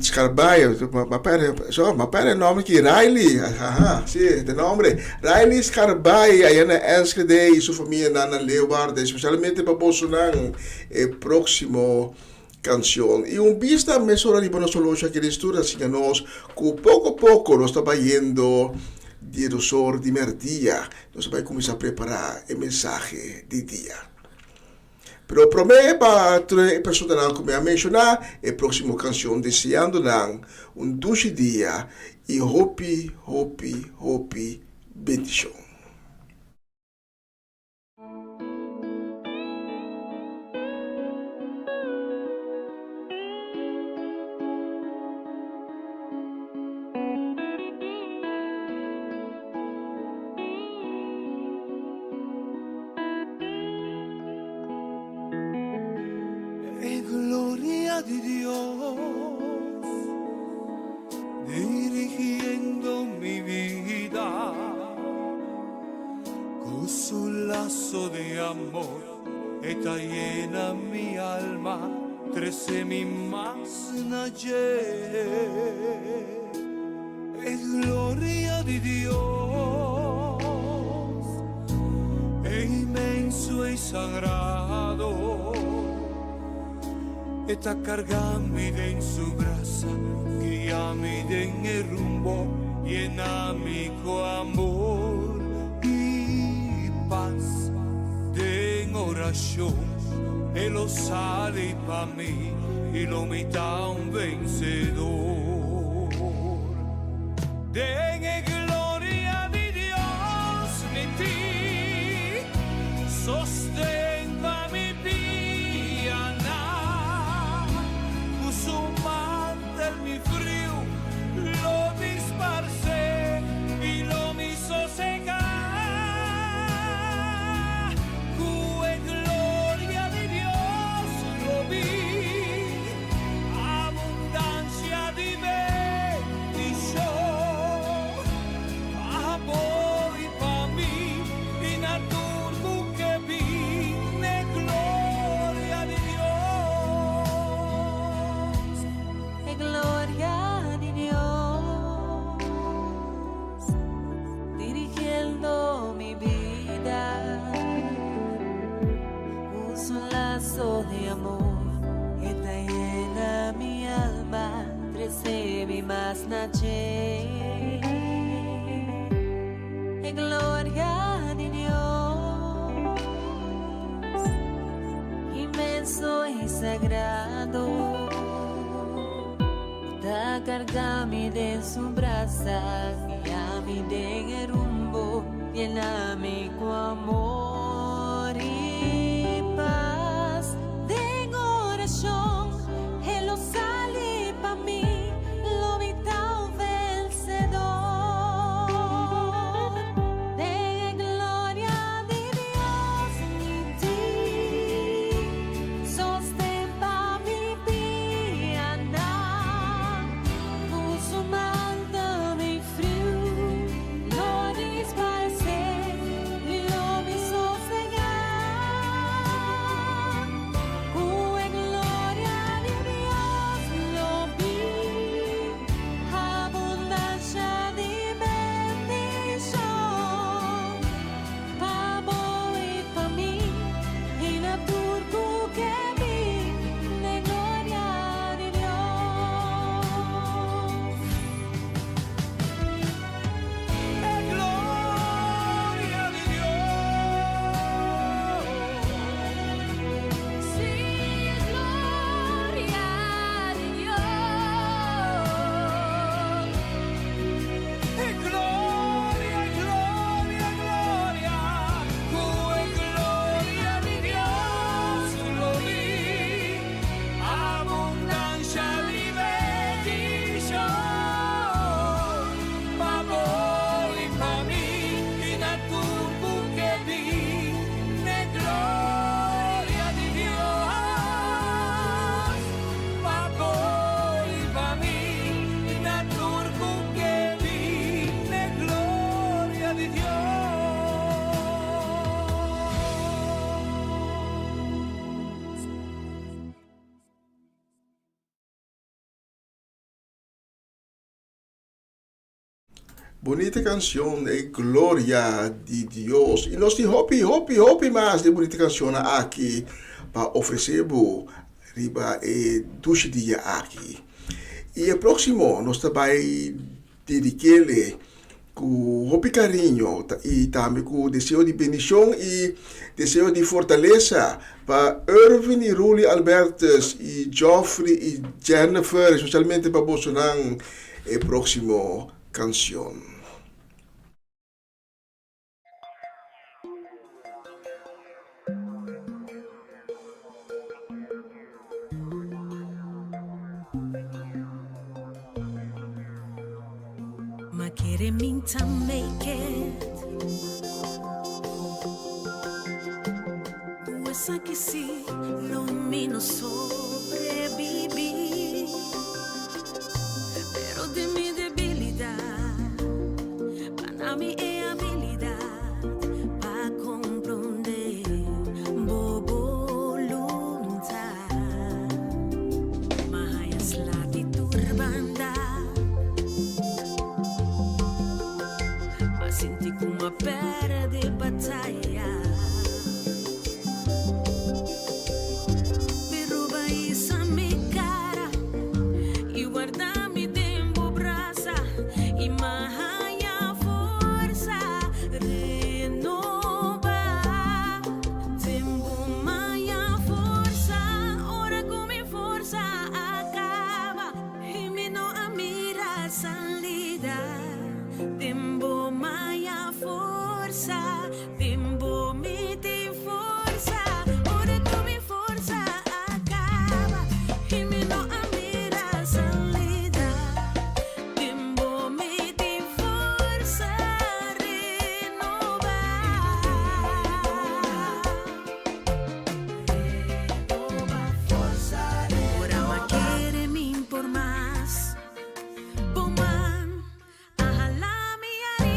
J: Scarbayo, ma pere, so, ma pere nombre ki Riley, aha, si, de nombre. Riley Scarbay, allá na Enschede y su familia na na Leeuwarden, especialmente pa bosonan e próximo canción. Y un bista mesora riba nos horloge aki den studio ta siña nos cu poco poco nos ta bayendo diedosor di merdia. Nos ta bay cuminsa prepara e mensahe di dia. Pero promé pa tur e personanan ku mi a menshoná e próksimo kanshon deseando nan un dushi dia i hopi hopi hopi bendishon.
I: E gloria di Dios dirigiendo mi vida Cu su lazo di amor e ta yena mi alma Trece mi mas na dje. E gloria di Dios e inmenso y sagrado E ta carga mi den su brasa, guia mi den e rumbo, yena mi cu amor y paz. Den oracion e lo sali pa mi y lo mi ta un vencedor. Den e gloria di Dios mi tin sosten pa mi pianan, cu su mantel mi friu lo disparce y lo mi sosega. Cu e gloria di Dios lo bin abundancia di bendicion pa bo y pa mi y na tur cu ke bin e gloria di Dios.
F: E gloria di Dios dirigiendo mi bida Cu su lazo di amor e ta yena mi alma trece mi mas na dje. E gloria di Dios, inmenso i sagrado, ta karga mi den su brasa, guia mi den e rumbo, yena mi ku amor i pas. Den orashon, E lo sali pa mi, lo mi ta un vensedor. Den e gloria di Dios mi tin sosten pa mi pianan, ku su man ta mi friu lo disparsé i lo mi sosegá. Ku e gloria di Dios lo bin abundansha di bendishon pa bo i pa mi i na tur ku ke bin den gloria di Dios.
I: E gloria di Dios.
F: Sí, e gloria di Dios.
I: E gloria, gloria, gloria, ku e gloria di Dios lo bin abundansha di bendishon pa bo i pa mi i na tur ku ke bin den gloria di Dios pa bo i pa mi i na tur ku ke bin den gloria di Dios.
J: Bunita kanshon e gloria di Dios. I nos tin hopi, hopi, hopi mas di bunita kanshonnan aki pa ofresé bo riba e dushi dia aki. I e próksimo nos ta bai dedik'é ku hopi kariño i tambe ku deseo di bendishon i deseo di fortalesa pa Irvin i Ruli Albertus i Geoffrey i Jennifer, especialmente pa bosonan e próksimo kanshon.
E: M'a kere mi ta make it. Ku esaki sí lo mi no sobrebibí. Pero den mi debilidat, pa mi e abilidat pa komprondé bo boluntat. M'a haña sla di tur banda. M'a sinti ku m'a pèrdè bataya. Pero b'a hisa mi kara i warda mi den bo brasa i m'a haña forsa renobá. Den bo m'a haña forsa ora ku mi forsa a kaba i mi no a mira salida. Den bo m'a haña forsa, den bo mi tin forsa ora ku mi forsa a kaba i mi no a mira salida. Den bo mi tin forsa renobá. Renoba forsa, ora m'a kere mi por mas. Bo man a hala mi ariba.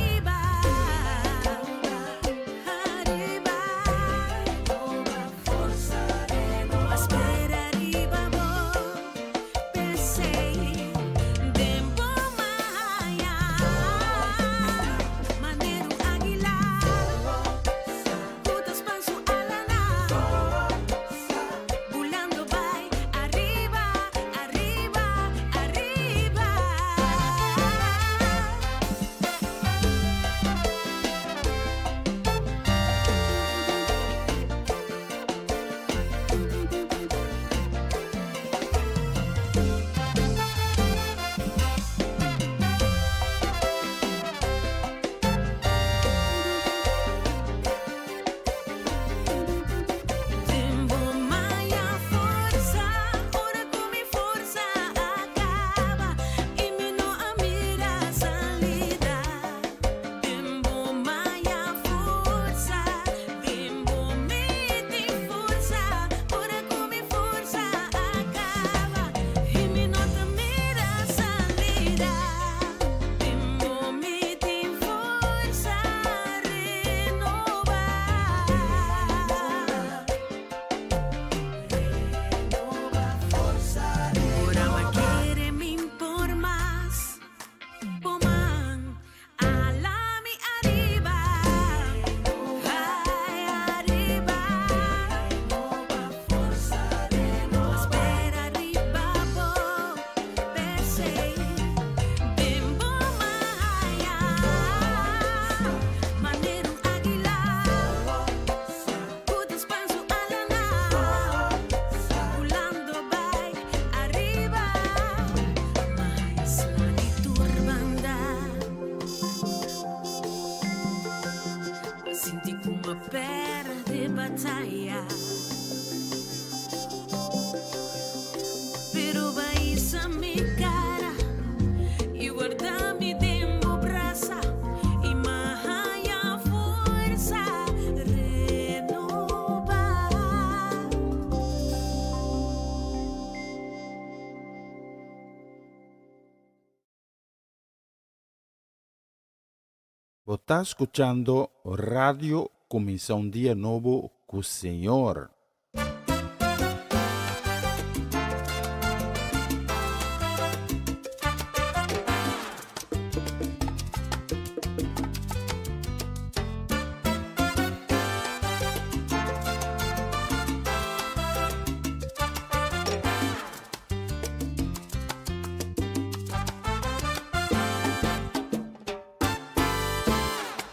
G: Bo ta skuchando Radio Kuminsá un Dia Nobo ku Señor.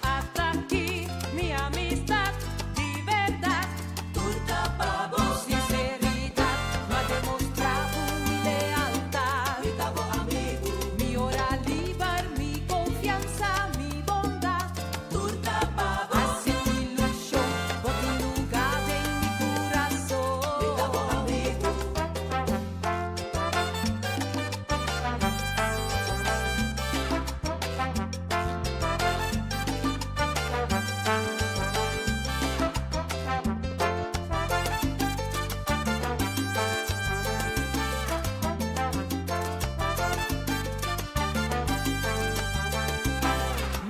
F: Hasta aki mi amistad di berdad. Tur ta pa bo. Sinceridad m'a demostra bo mi lealtad. Mi ta bo amigu. Mi ora liber, mi confianza, mi bondad. Tur ta pa bo. Haci ilusion, bo tin luga den mi curason. Mi ta bo amigu.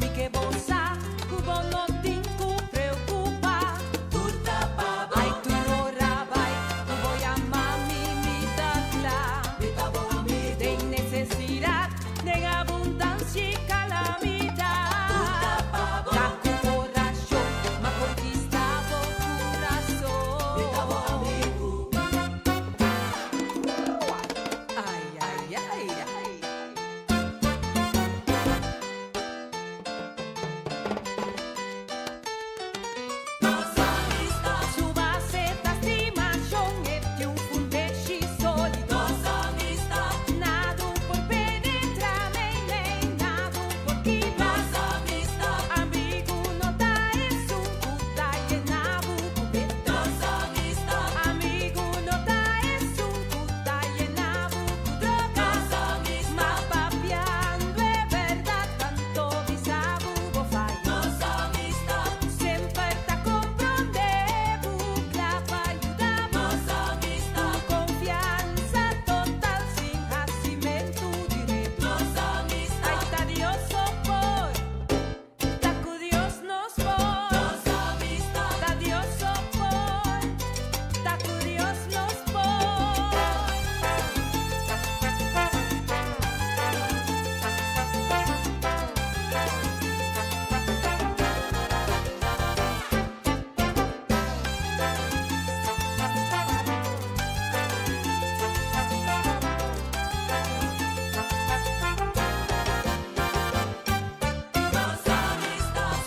F: Mi ke bo sa ku bo no tin ku preokupá. Tur ta pa bo. Ai tur ora bai ku bo yama mi, mi ta kla. Mi ta bo amigu. Den nesesidat. Den abundansia i kalamidat. Ta ku orashon m'a konkistá bo kurason. Mi ta bo amigu. Ai, ai, ai, ai. Nos amistad. Su base ta stimashon, e tin un fundeshi sólido. Nos amistad. Nada por penetrá meimei, nada por kibra. Nos amistad. Amigu no ta esun ku ta yena bo ku peto. Nos amistad. Amigu no ta esun ku ta yena bo ku droga. Nos amistad. Ma papiando e bèrdat, tanto bisa bo bo faya. Nos amistad. Semper ta comprende bo, cla pa yuda bo. Nos amistad. Cu confianza total sin hacimentu di redu. Nos amistad. Ay ta Dios so por, ta cu Dios nos por. Nos amistad. Ta Dios so por, ta cu Dios nos por.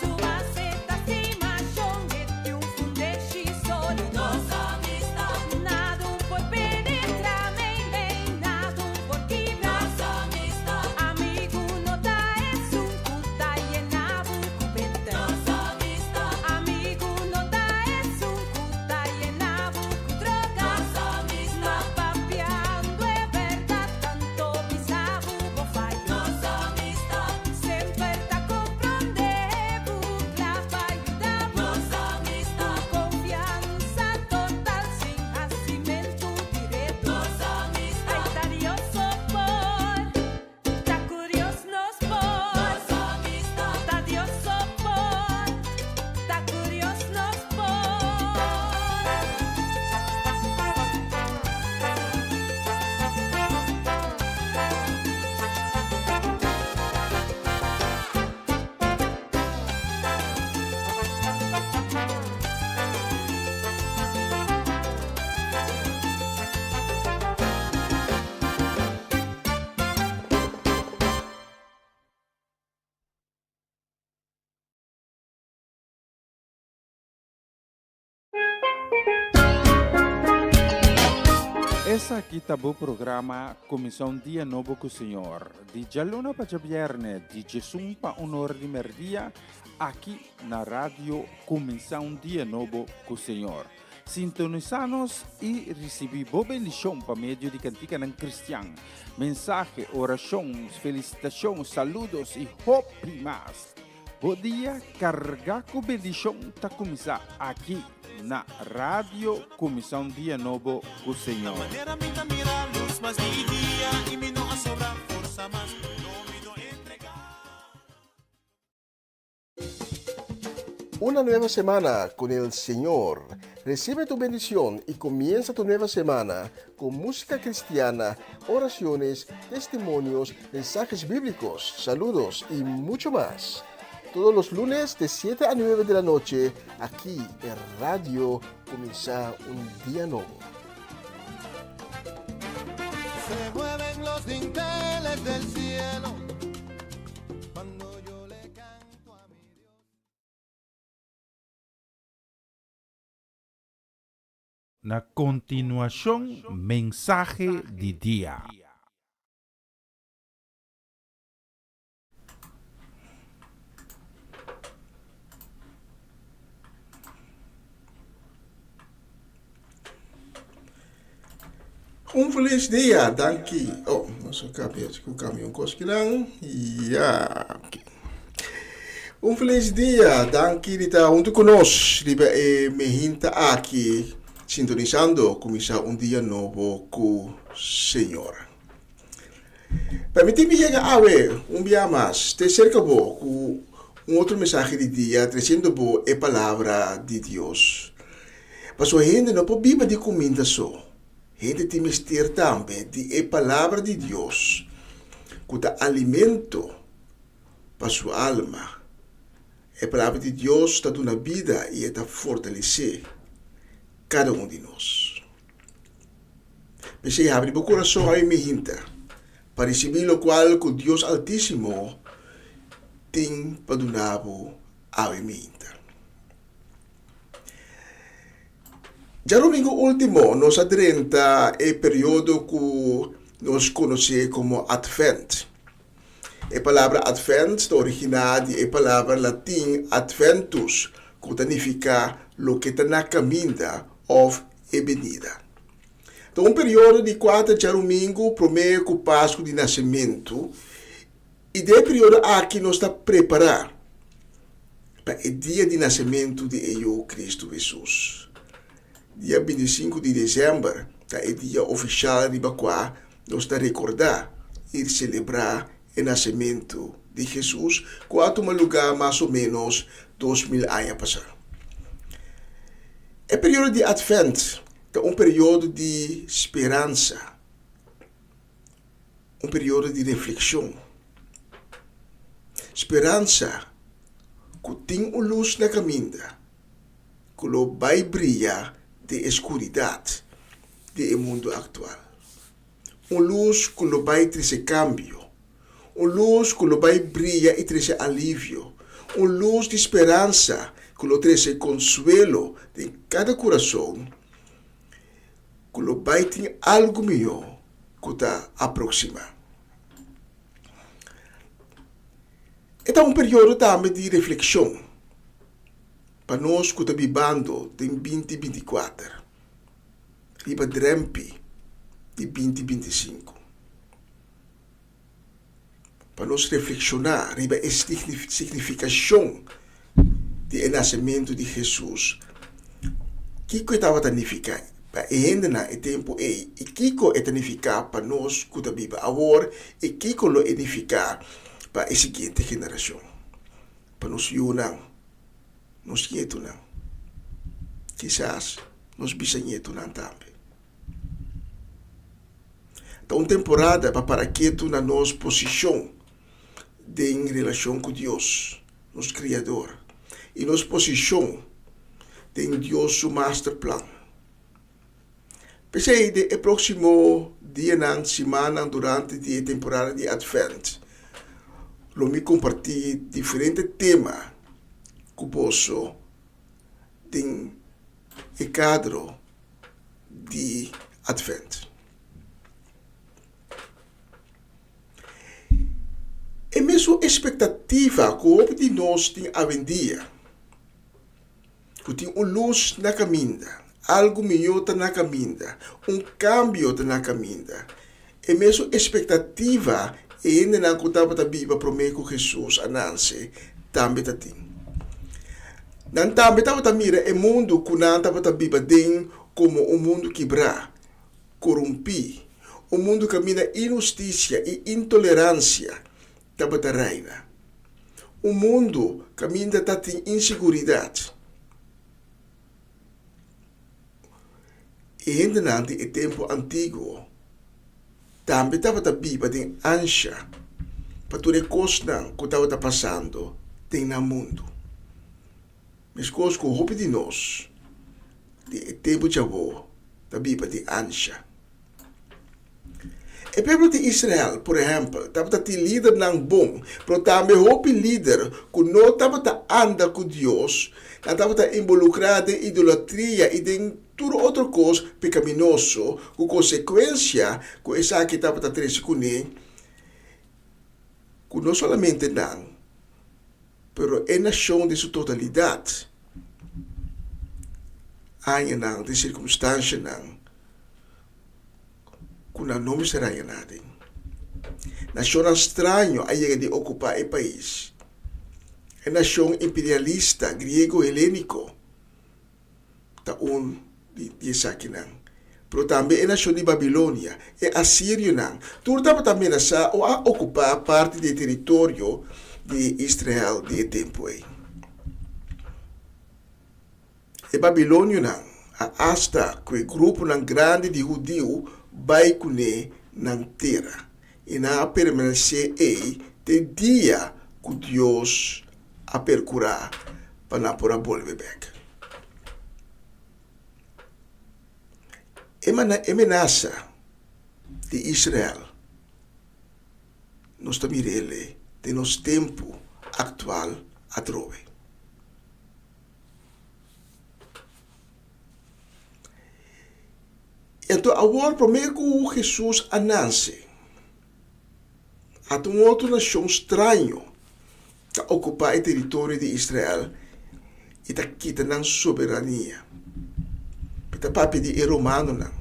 F: Su base ta stimashon, e tin un fundeshi sólido. Nada por penetrá meimei, nada por kibra. Amigu no ta esun ku ta yena bo ku pete. Amigu no ta esun ku ta yena bo ku droga. Ma papiando e bèrdat, tanto bisa bo bo fayo. Semper ta komprondé bo, kla pa yuda bo. Ku konfiansa total, sin hasimentu di redu. Ai ta Dios so por. Ta cu Dios nos por. Nos amistad. Ta Dios so por. Ta cu Dios nos por.
G: Esaki ta bo programa Kuminsá un Dia Nobo ku Señor, di djaluna pa djabièrnè, di djesun pa un ora di mèrdia, aki na Radio Kuminsá un Dia Nobo ku Señor. Sintonisá nos i risibí bo bendishon pa medio di kantikanan kristian, mensahe, orashon, felisitashon, saludos i hopi mas. Bo dia kargá ku bendishon ta kuminsá aki na Radio Kuminsá un Dia Nobo ku Señor.
J: Una nueva semana con el Señor. Recibe tu bendición y comienza tu nueva semana con música cristiana, oraciones, testimonios, mensajes bíblicos, saludos y mucho más. Todos los lunes de 7 a 9 de la noche, aquí en Radio Comienza un Día Nuevo.
B: Se mueven los dinteles del cielo cuando yo le canto a mi Dios.
G: Na kontinuashon mensahe di dia.
J: Un feliz dia, danki. Oh, nos a cambia, ku cambia un kos kinan. Ja, ok. Un feliz dia, danki di ta huntu ku nos riba e mehinta aki, sintonisando kuminsá un dia nobo ku Señor. Permití mi yega awe un bia mas te serka bo ku un otro mensahe di dia tresiendo bo e palabra di Dios. Pasobra hende no por biba di kuminda so, hende tin mester tambe di e palabra di Dios ku ta alimento pa su alma. E palabra di Dios ta duna bida i e ta fortalesé kada un di nos. P'esei habri bo kurason awe mi hinta, pa risibí lokual ku Dios Altísimo tin pa duna bo awe mi hinta. Djarumingu último nos a drenta e periodo ku nos konosé komo Atvènt. E palabra Atvènt ta originá di e palabra latin adventus, ku ta nifiká loke ta na kaminda òf e benida. Ta un periodo di kuater djarumingu promé ku Pasku di Nasementu, i den e periodo aki nos ta prepará pa e dia di nasementu di e Yu Kristu Hesus. Dia bintisinku di desèmber ta e dia ofishal riba kua nos ta rekordá i selebrá e nasementu di Hesus ku a tuma lugá mas o ménos 2000 aña pasá. E periodo di Atvènt ta un periodo di speransa, un periodo di reflekshon. Speransa ku tin un lus na kaminda ku lo bai bria den e skuridat di e mundu aktual. Un lus ku lo bai trese kambio. Un lus ku lo bai bria i trese alivio. Un lus di speransa ku lo trese konsuelo den kada kurason ku lo bai tin algu mihó ku ta aproksimá. E ta un periodo tambe di reflekshon pa nos ku ta bibando den 2024 riba drèmpi di 2025. Pa nos reflekshoná riba e signifikashon di e nasementu di Hesus, kiko e tabata nifiká pa e hendenan e tempu ei i kiko e ta nifiká pa nos ku ta biba awor i kiko lo e nifiká pa e siguiente generashon, pa nos yunan, nos ñetunan, kisas nos bisañetunan tambe. Ta un temporada pa para ketu na nos posishon den relashon ku Dios, nos Kriador, i nos posishon den Dios su masterplan. P'esei, den e próksimo dianan, simannan durante di e temporada di Atvènt, lo mi kompartí diferente tema ku boso den e kadro di Advent. E mesun espektativa ku hopi di nos tin awendia, ku tin un lus na kaminda, algu mihó ta na kaminda, un kambio ta na kaminda, e mesun espektativa e hendenan ku tabata biba promé ku Hesus a nanse tambe ta tin. Nan tambe tabata mira e mundu ku nan tabata biba den komo un mundu kibrá, korumpí, un mundu kaminda inhustisia i intoleransia tabata reina. Un mundu kaminda ta tin insiguridat. E hendenan di e tempu antiguo tambe tabata biba den ansha pa tur e kosnan ku tabata pasando den nan mundu. Meskos ku hopi di nos di e tempu djawo ta biba den ansha. E pueblo di Israel, por ehèmpel, tabata tin lidernan bon, pero tambe hopi lider ku no tabata anda ku Dios. Nan tabata inbolukrá den idolatria i den tur otro kos pekaminoso, ku konsekuensia ku esaki tabata trese kuné ku no solamente nan, pero e nashon den su totalidat añanan den sirkumstanshanan ku nan no mester haña nada. Nashonnan straño a yega di okupá e pais. E nashon imperialista griego-heléniko ta un di esakinan. Pero tambe e nashon di Babilonia, e asirionan, tur tabata menasá o a okupá parti di e teritorio di Israel di e tempu ei. E babilonionan a asta ku e gruponan grandi di hudiu bai kuné nan tera, i nan a permanesé ei te dia ku Dios a perkurá pa nan por a bolbe bèk. E menasa di Israel nos ta mir'el den nos tempu aktual atrobe. I anto awor promé ku Hesus a nase, ata un otro nashon straño ta okupá e teritorio di Israel i ta kita nan soberania. Mi ta papia di e romanonan.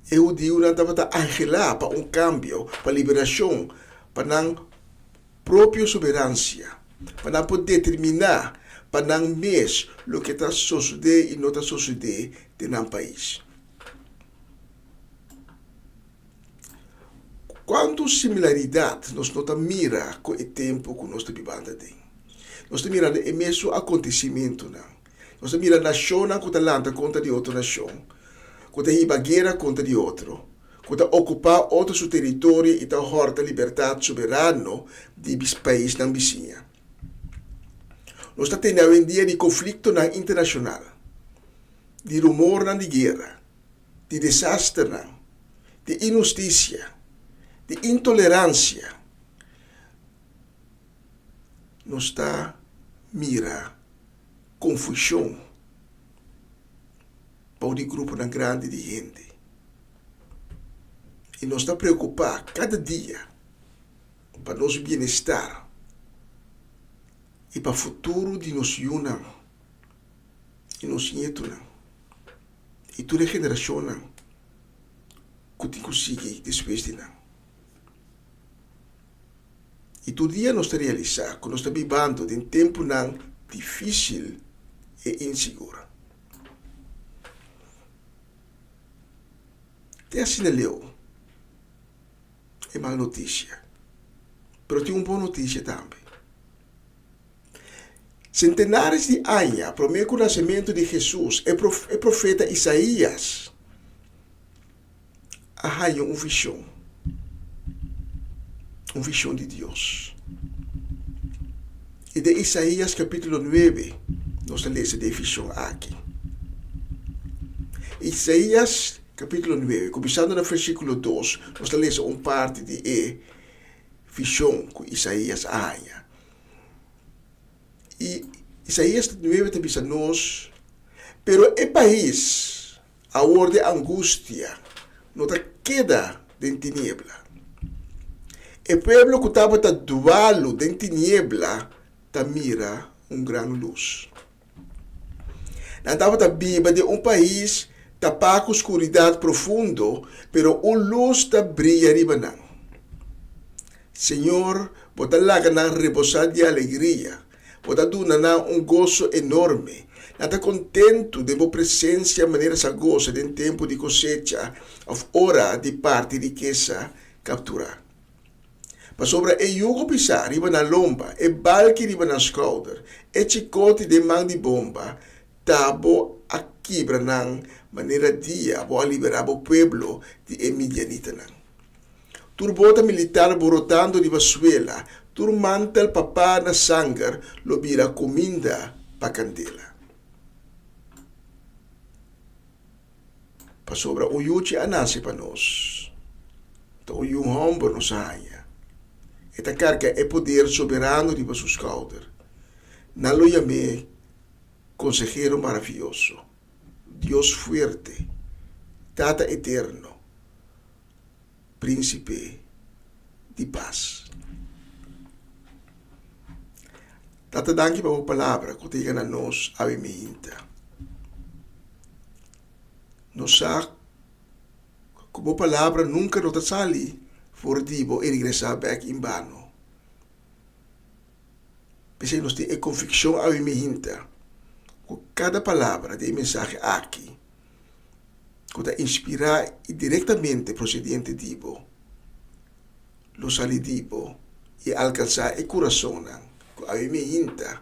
J: E hudiunan tabata anhelá pa un kambio, pa liberashon, pa nan propio soberansia, pa nan por determiná pa nan mes loke ta sosodé i no ta sosodé den nan pais. Kuantu similaridat nos no ta mira ku e tempu ku nos ta bibando aden? Nos ta mirando e mesun akontesimentunan. Nos ta mira nashonnan ku ta lanta kontra di otro nashon, ku ta hiba guera kontra di otro, ku ta okupá otro su teritorio i ta hòrta libertat soberano di paisnan bisiña. Nos ta tende awendia di konfliktonan internashonal, di rumornan di guera, di desasternan, di inhustisia, di intoleransia. Nos ta mira konfushon bou di gruponan grandi di hende. I nos ta preokupá kada dia pa nos bienestar i pa futuro di nos yunan i nos nietunan i tur e generashonnan ku tin ku sigui despues di nan. I tur dia nos ta realisá ku nos ta bibando den tempunan difísil i insigur. Te asina leu e mal notisia, pero tin un bon notisia tambe. Sentenares di aña promé ku nasementu di Hesus, e profeta Isaías a haña un vishon, un vishon di Dios. I den Isaías kapítulo nuebe nos ta lesa di e vishon aki. Isaías kapítulo nuebe, kuminsando na versíkulo dos, nos ta lesa un parti di e vishon ku Isaías a haña. I Isaías nuebe ta bisa nos, Pero e pais Awor di angustia no ta keda den tiniebla. E pueblo ku tabata dualu den tiniebla ta mira un gran lus. Nan tabata biba den un pais tapá ku skuridat profundo, pero un lus ta bria riba nan. Señor, bo ta laga nan rebosá di alegria. Bo ta duna nan un goso enorme. Nan ta kontentu den bo presensia manera sa gosa den tempu di kosecha òf ora di parti rikesa kapturá. Pasobra e yugo pisá riba nan lomba, e balki riba nan skouder, e chikoti den man di bomba, ta bo a kibra nan manera dia bo a liberá bo pueblo di e midianitanan. Tur bota militar borotando riba suela, tur mantel papá na sanger lo bira kuminda pa kandela. Pasobra un yuchi a nase pa nos, ta un yu hòmber nos a haña. E ta karga e poder soberano riba su skouder. Nan lo yam'é Konsehero Maravioso, Dios Fuerte, Tata Eterno, Prínsipe di Pas. Tata danki pa bo palabra ku ta yega na nos awe miinta. Nos sa ku bo palabra nunka no ta sali for di bo i regresá bèk en bano. P'esei nos tin e konvikshon awe miinta ku kada palabra di e mensahe aki ku ta inspirá i direktamente prosedente di bo, lo sali di bo i alkansá e kurasonnan ku awe miinta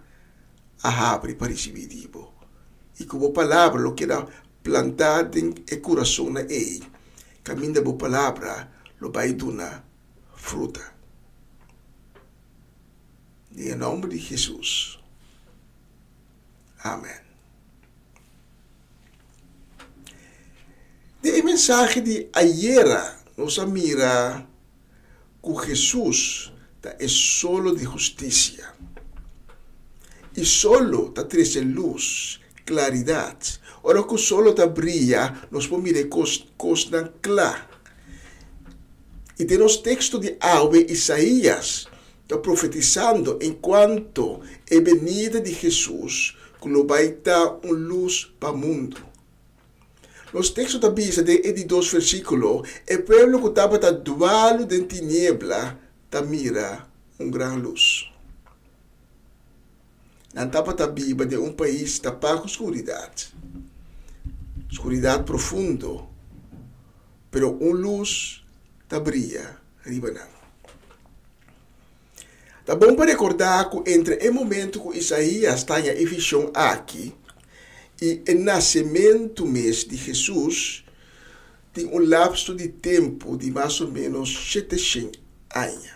J: a habri pa risibí di bo, i ku bo palabra lo keda plantá den e kurasonnan ei, kaminda bo palabra lo bai duna fruta. Den e nòmber di Hesus. Amen. Den e mensahe di ayera nos a mira ku Hesus ta e solo di hustisia. I solo ta trese lus, klaridat. Ora ku solo ta bria nos por mira e kosnan kla. I den nos teksto di awe Isaías ta profetisando enkuanto e benida di Hesus ku lo bai ta un lus pa mundu. Nos teksto ta bisa den e di dos versíkulo, E pueblo ku tabata dualu den tiniebla ta mira un gran lus. Nan tabata biba den un pais tapá ku skuridat, skuridat profundo, pero un lus ta bria riba nan. Ta bon pa rekordá ku entre e momentu ku Isaías ta haña e vishon aki i e nasementu mes di Hesus tin un lapso di tempu di mas o ménos sheteshen aña.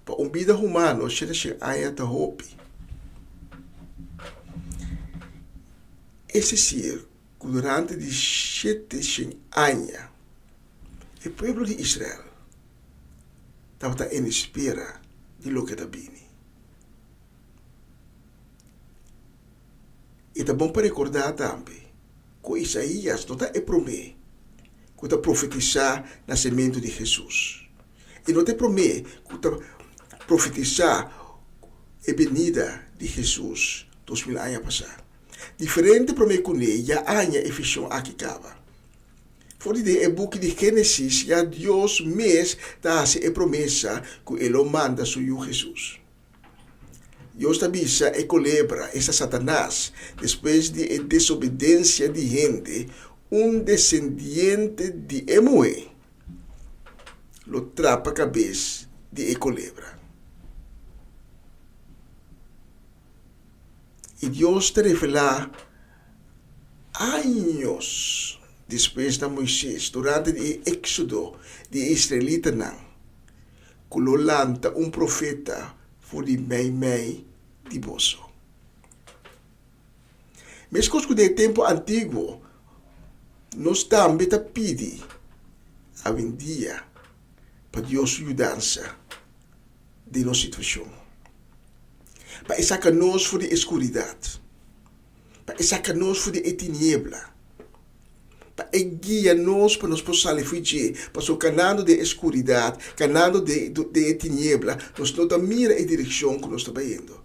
J: Pa un bida humano sheteshen aña ta hopi. Es desir ku durante di sheteshen aña e pueblo di Israel tabata en espera di loke ta bini. I ta bon pa rekordá tambe ku Isaías no ta e promé ku ta profetisá nasementu di Hesus. E no ta e promé ku ta profetisá e benida di Hesus 2000 aña pasá. Diferente promé kuné ya a haña e vishon aki kaba. For di den e buki di Génesis ya Dios mes ta hasi e promesa ku e lo manda su Yu Hesus. Dios ta bisa e kolebra, esta Satanas, despues di e desobedensia di hende, un desendiente di e muhé lo trapa kabes di e kolebra. I Dios ta revelá Años despues na Moises, durante di e éksodo di e israelitanan, ku lo lanta un profeta for di meimei di boso. Meskos ku den e tempu antiguo, nos tambe ta pidi awendia pa Dios su yudansa den nos situashon, pa e saka nos for di e skuridat. Pa e saka nos for di e tiniebla, pa e guia nos pa nos por sali for dje, pasobra kanando den e skuridat, kanando den e tiniebla, nos no ta mira e direkshon ku nos ta bayendo.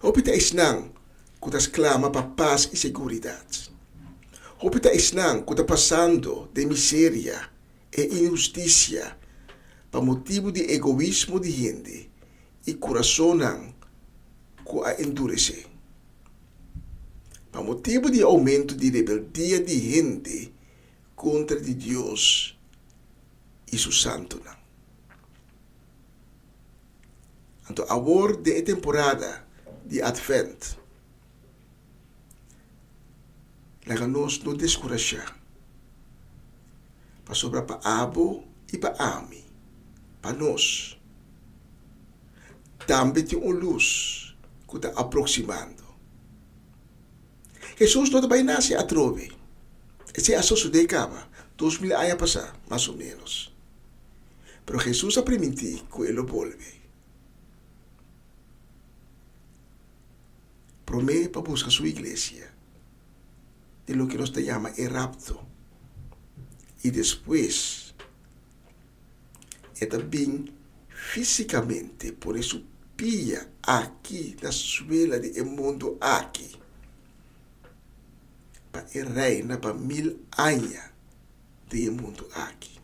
J: Hopi ta esnan ku ta sklama pa pas i seguridat. Hopi ta esnan ku ta pasando den miseria e inhustisia pa motibu di egoismo di hende i kurasonnan ku a enduresé. Pa motibu di e oumento di rebeldia di hende kontra di Dios i su santunan. Anto awor den e temporada di Atvènt, laga nos no deskurashá, pasobra pa abo i pa ami, pa nos, tambe tin un lus ku ta aproksimando. Hesus no ta bai nase atrobe. Esei a sosodé kaba 2000 aña pasá, mas o ménos. Pero Hesus a primintí ku e lo bolbe. Promé pa buska su iglesia den loke nos ta yama e rapto i despues e ta bin físikamente pone su pia aki na suela di e mundu aki pa e reina pa mil aña den e mundu aki.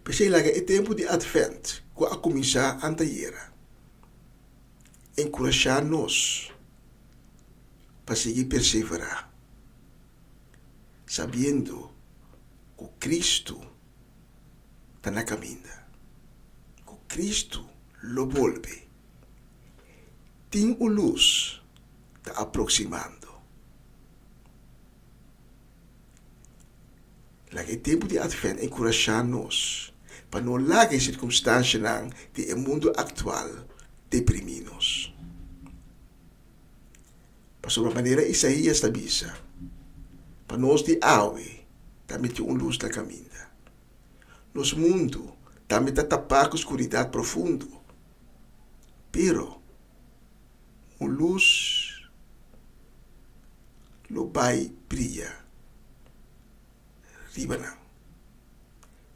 J: P'esei laga e tempu di Atvènt ku a kuminsá antayera enkurashá nos pa sigui perseverá, sabiendo ku Kristu ta na kaminda, ku Kristu lo bolbe. Tin un lus ta aproksimando. Laga e tempu di Atvènt enkurashá nos pa no laga e sirkunstanshanan di e mundu aktual deprimí nos. Pasobra manera Isaías ta bisa, pa nos di awe tambe tin un lus na kaminda. Nos mundu tambe ta tapá ku skuridat profundo, pero un lus lo bai bria riba nan.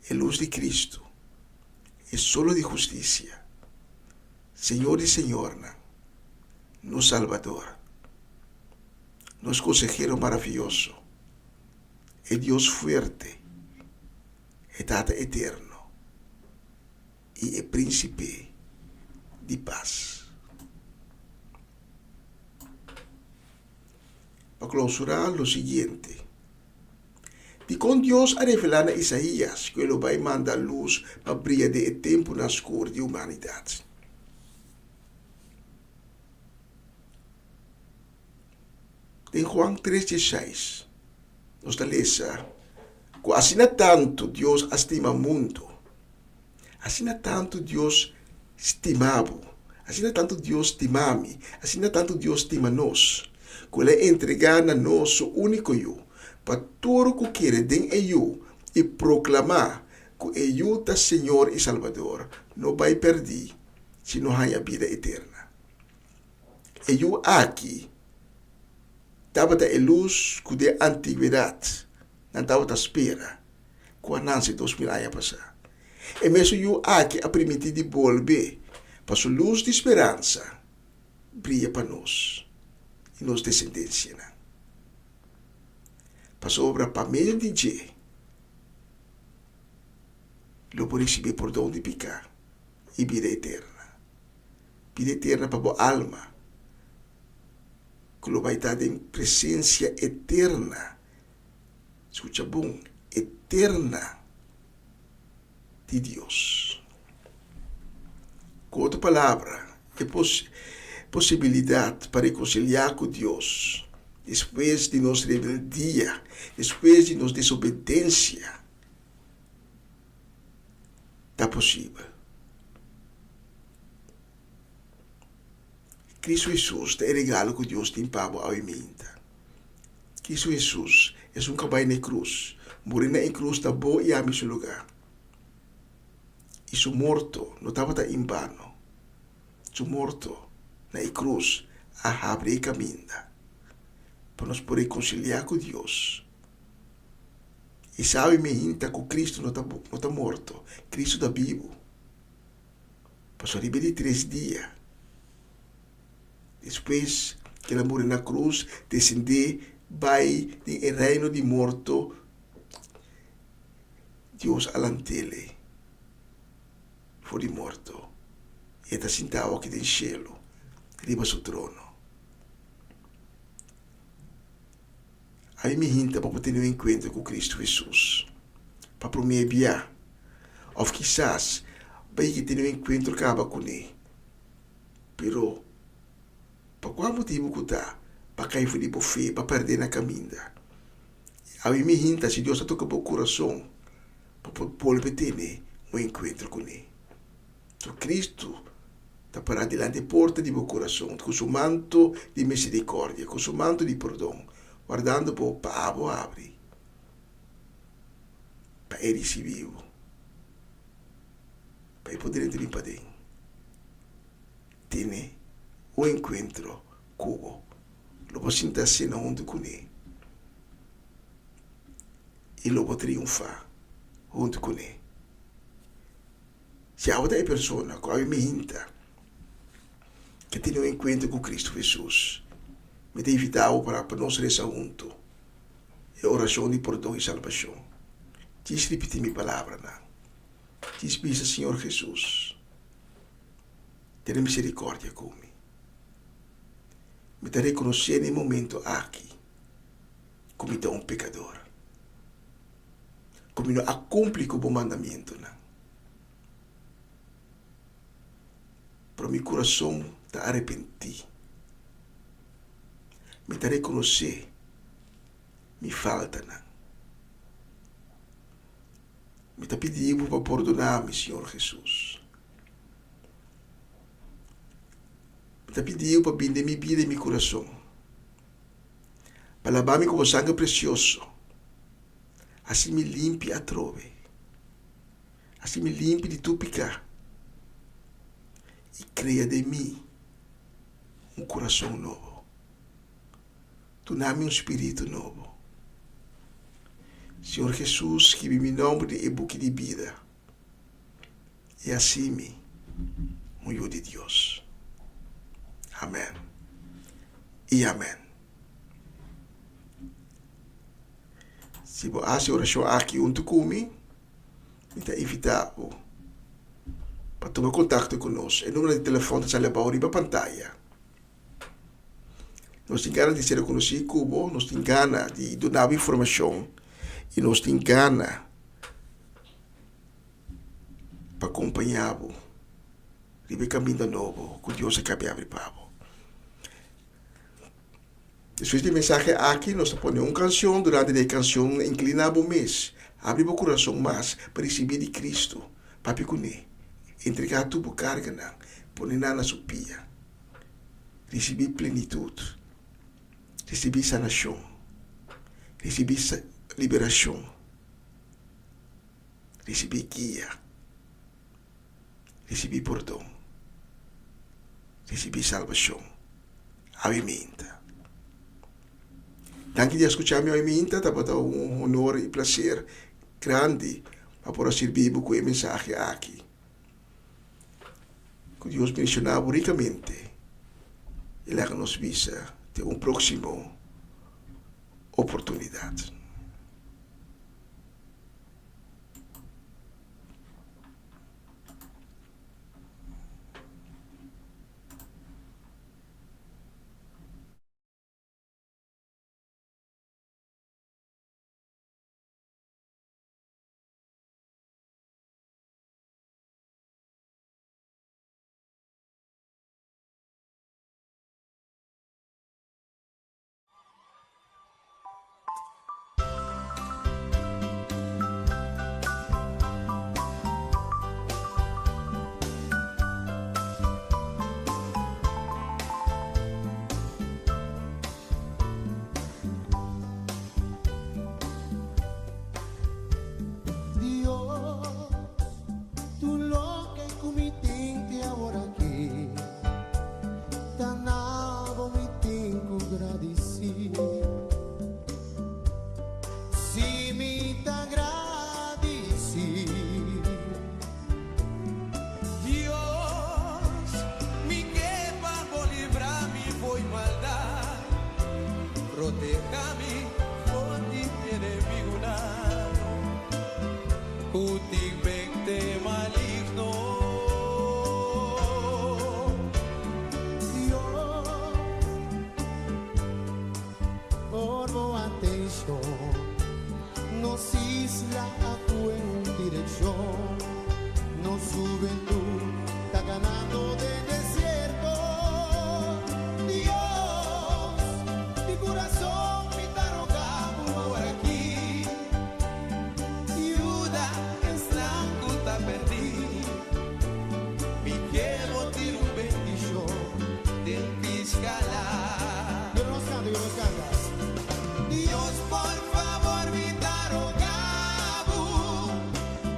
J: E lus di Cristo, e solo di husticia, Señor di señornan, nos Salbador, nos Consehero maraviyoso, e Dios fuerte, e Tata eterno i e Principe di pas. Pa klausurá lo siguiente, Dikon Dios a revelá na Isaías ku e lo bai manda lus pa bria den e tempunan skur di humanidat? Den Juan tres diesseis nos ta lesa ku asina tantu Dios a stima mundu, asina tantu Dios stima bo, asina tantu Dios stima mi, asina tantu Dios stima nos, ku el a entregá na nos su úniko Yu, pa tur ku kere den e Yu i proklamá ku e Yu ta Señor i Salbador, no bai pèrdí, sino haña bida eterna. E Yu aki tabata e lus ku den antigwedat nan tabata spera ku a nanse 2000 aña pasá. E mesun Yu aki a primintí di bolbe pa su lus di speransa bria pa nos i nos desendensianan. Pasobra pa medio di dje lo bo risibí pordon di piká i bida eterna. Bida eterna pa bo alma ku lo bai ta den presensia eterna, skucha bon, eterna di Dios. Ku otro palabra, e posibilidat pa rekonsiliá ku Dios despues di nos rebeldia, despues di nos desobedensia, ta posibel. Cristo Hesus ta e regalo ku Dios tin pa bo awe minta. Cristo Hesus, esun ku a bai na e krus, muri na e krus na bo i ami su lugá. I su morto no tabata en bano. Su morto na e krus a habri e kaminda pa nos por rekonsiliá ku Dios. I sabi mi hinta ku Cristo no ta no ta morto, Cristo ta bibu. Pasobra riba di tres dia despues ku el a muri na krus, desendé bai den e reino di morto, Dios a lant'el for di morto i e ta sintá awor aki den shelu riba su trono. Ami mi hinta pa bo tene un enkuentro ku Kristu Hesus. pa promé bia. Òf kisas bo a yega tene un enkuentro kaba kuné. Pero, pa kua motibu ku ta, bo a kai for di bo fe, bo a pèrdè na kaminda? Awe mi hinta si Dios a toka bo kurason pa por bolbe tene un enkuentro kuné. So Kristu ta pará dilanti e porta di bo kurason ku su manto di miserikòrdia, ku su manto di pordon, wardando bo pa abo habri, pa e risibí bo, pa e por drenta bin paden, tene un enkuentro ku bo. Lo bo sinta asina huntu kuné i lo bo triunfá huntu kuné. Si abo ta e persona ku awe mihinta ke tene un enkuentro ku Kristu Hesus, mi ta invitá bo para pa nos resa huntu e orashon di pordon i salbashon. Djis ripití mi palabranan. Djis bisa, Señor Hesus, tene miserikòrdia ku mi. Mi ta rekonosé na e momento aki ku mi ta un pekador. Ku mi no a kumpli ku bo mandamientonan. Pero mi kurason ta arepentí. Mi ta rekonosé mi faltanan. Mi ta pidi bo pa pordoná mi, Señor Hesus. Mi ta pidi bo pa bini den mi bida i mi kurason, pa labá mi ku bo sanger presioso. Hasi mi limpi atrobe. Hasi mi limpi di tur piká i krea den mi un kurason nobo. Duna mi un spiritu nobo. Señor Hesus, skibi mi nòmber den e buki di bida i hasi mi un yu di Dios. Amèn i amèn. Si bo hasi orashon aki huntu ku mi, mi ta invitá bo pa tuma kontakto ku nos. E numero di telefòn ta sali abou riba pantaya. Nos tin gana di ser rekonosí ku bo, nos tin gana di duna bo informashon i nos tin gana pa kompañá bo riba e kaminda nobo ku Dios a kaba abri pa bo. Despues di e mensahe aki nos ta pone un kanshon, durante di e kanshon inkliná bo mes, abri bo kurason mas pa risibí di Kristu, papia kuné, entregá tur bo karganan, pone nan na su pia, risibí plenitut, risibí sanashon, risibí liberashon, risibí guia, risibí pordon, risibí salbashon. Awe minta. Danki di a skucha mi awe minta, tabata un honor i plaser grandi pa por a sirbi bo ku e mensahe aki. Ku Dios bendishoná bo rikamente i laga nos bisa te un próksimo oportunidat.
B: Dios, tur loke ku mi tin te awor aki, ta na bo mi tin ku gradisí. Si mi ta gradisí.
I: Dios, mi ke pa bo libra mi fo'i maldat, proteha mi for di mi enemigunan ku tin mente maligno.
B: Dios, por bo atenshon, nos isla a. direkshon. Nos hubentut ta ganando den desierto. Dios, di kurason mi ta roga bo awor aki, yuda esnan ku ta pèrdí. Mi ke bo tira un bendishon den Piskala. Dios nos kanta, Dios nos kanta. Dios por favor mi ta roga bo,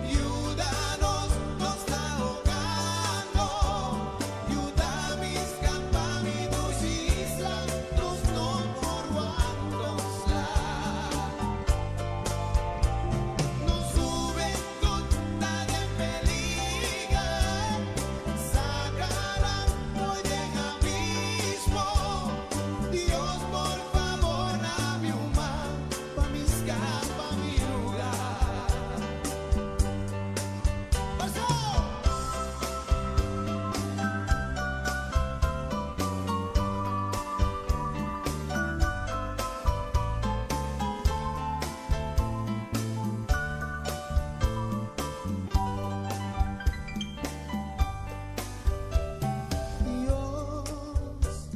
B: yuda nos, nos ta hogando. Yuda mi skapa mi dushi isla, nos no por wak nos la. Nos hubentut ta den peliger, saca nan for den abismo. Dios por favor dami un man pa mi skapa mi lugar. Kòrsou! Dios,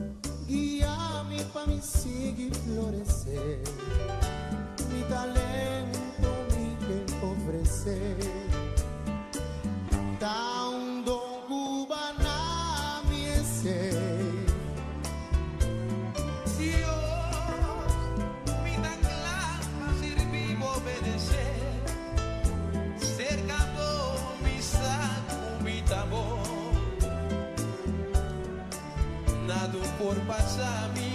B: guia mi pa mi sigui floresé. Mi talento mi ke ofresé. Ta un don ku Bo a duna mi esei.
I: Dios, mi ta kla pa sirbi bo obedesé. Serka bo mi sa ku mi ta bon. Nada por pasa mi.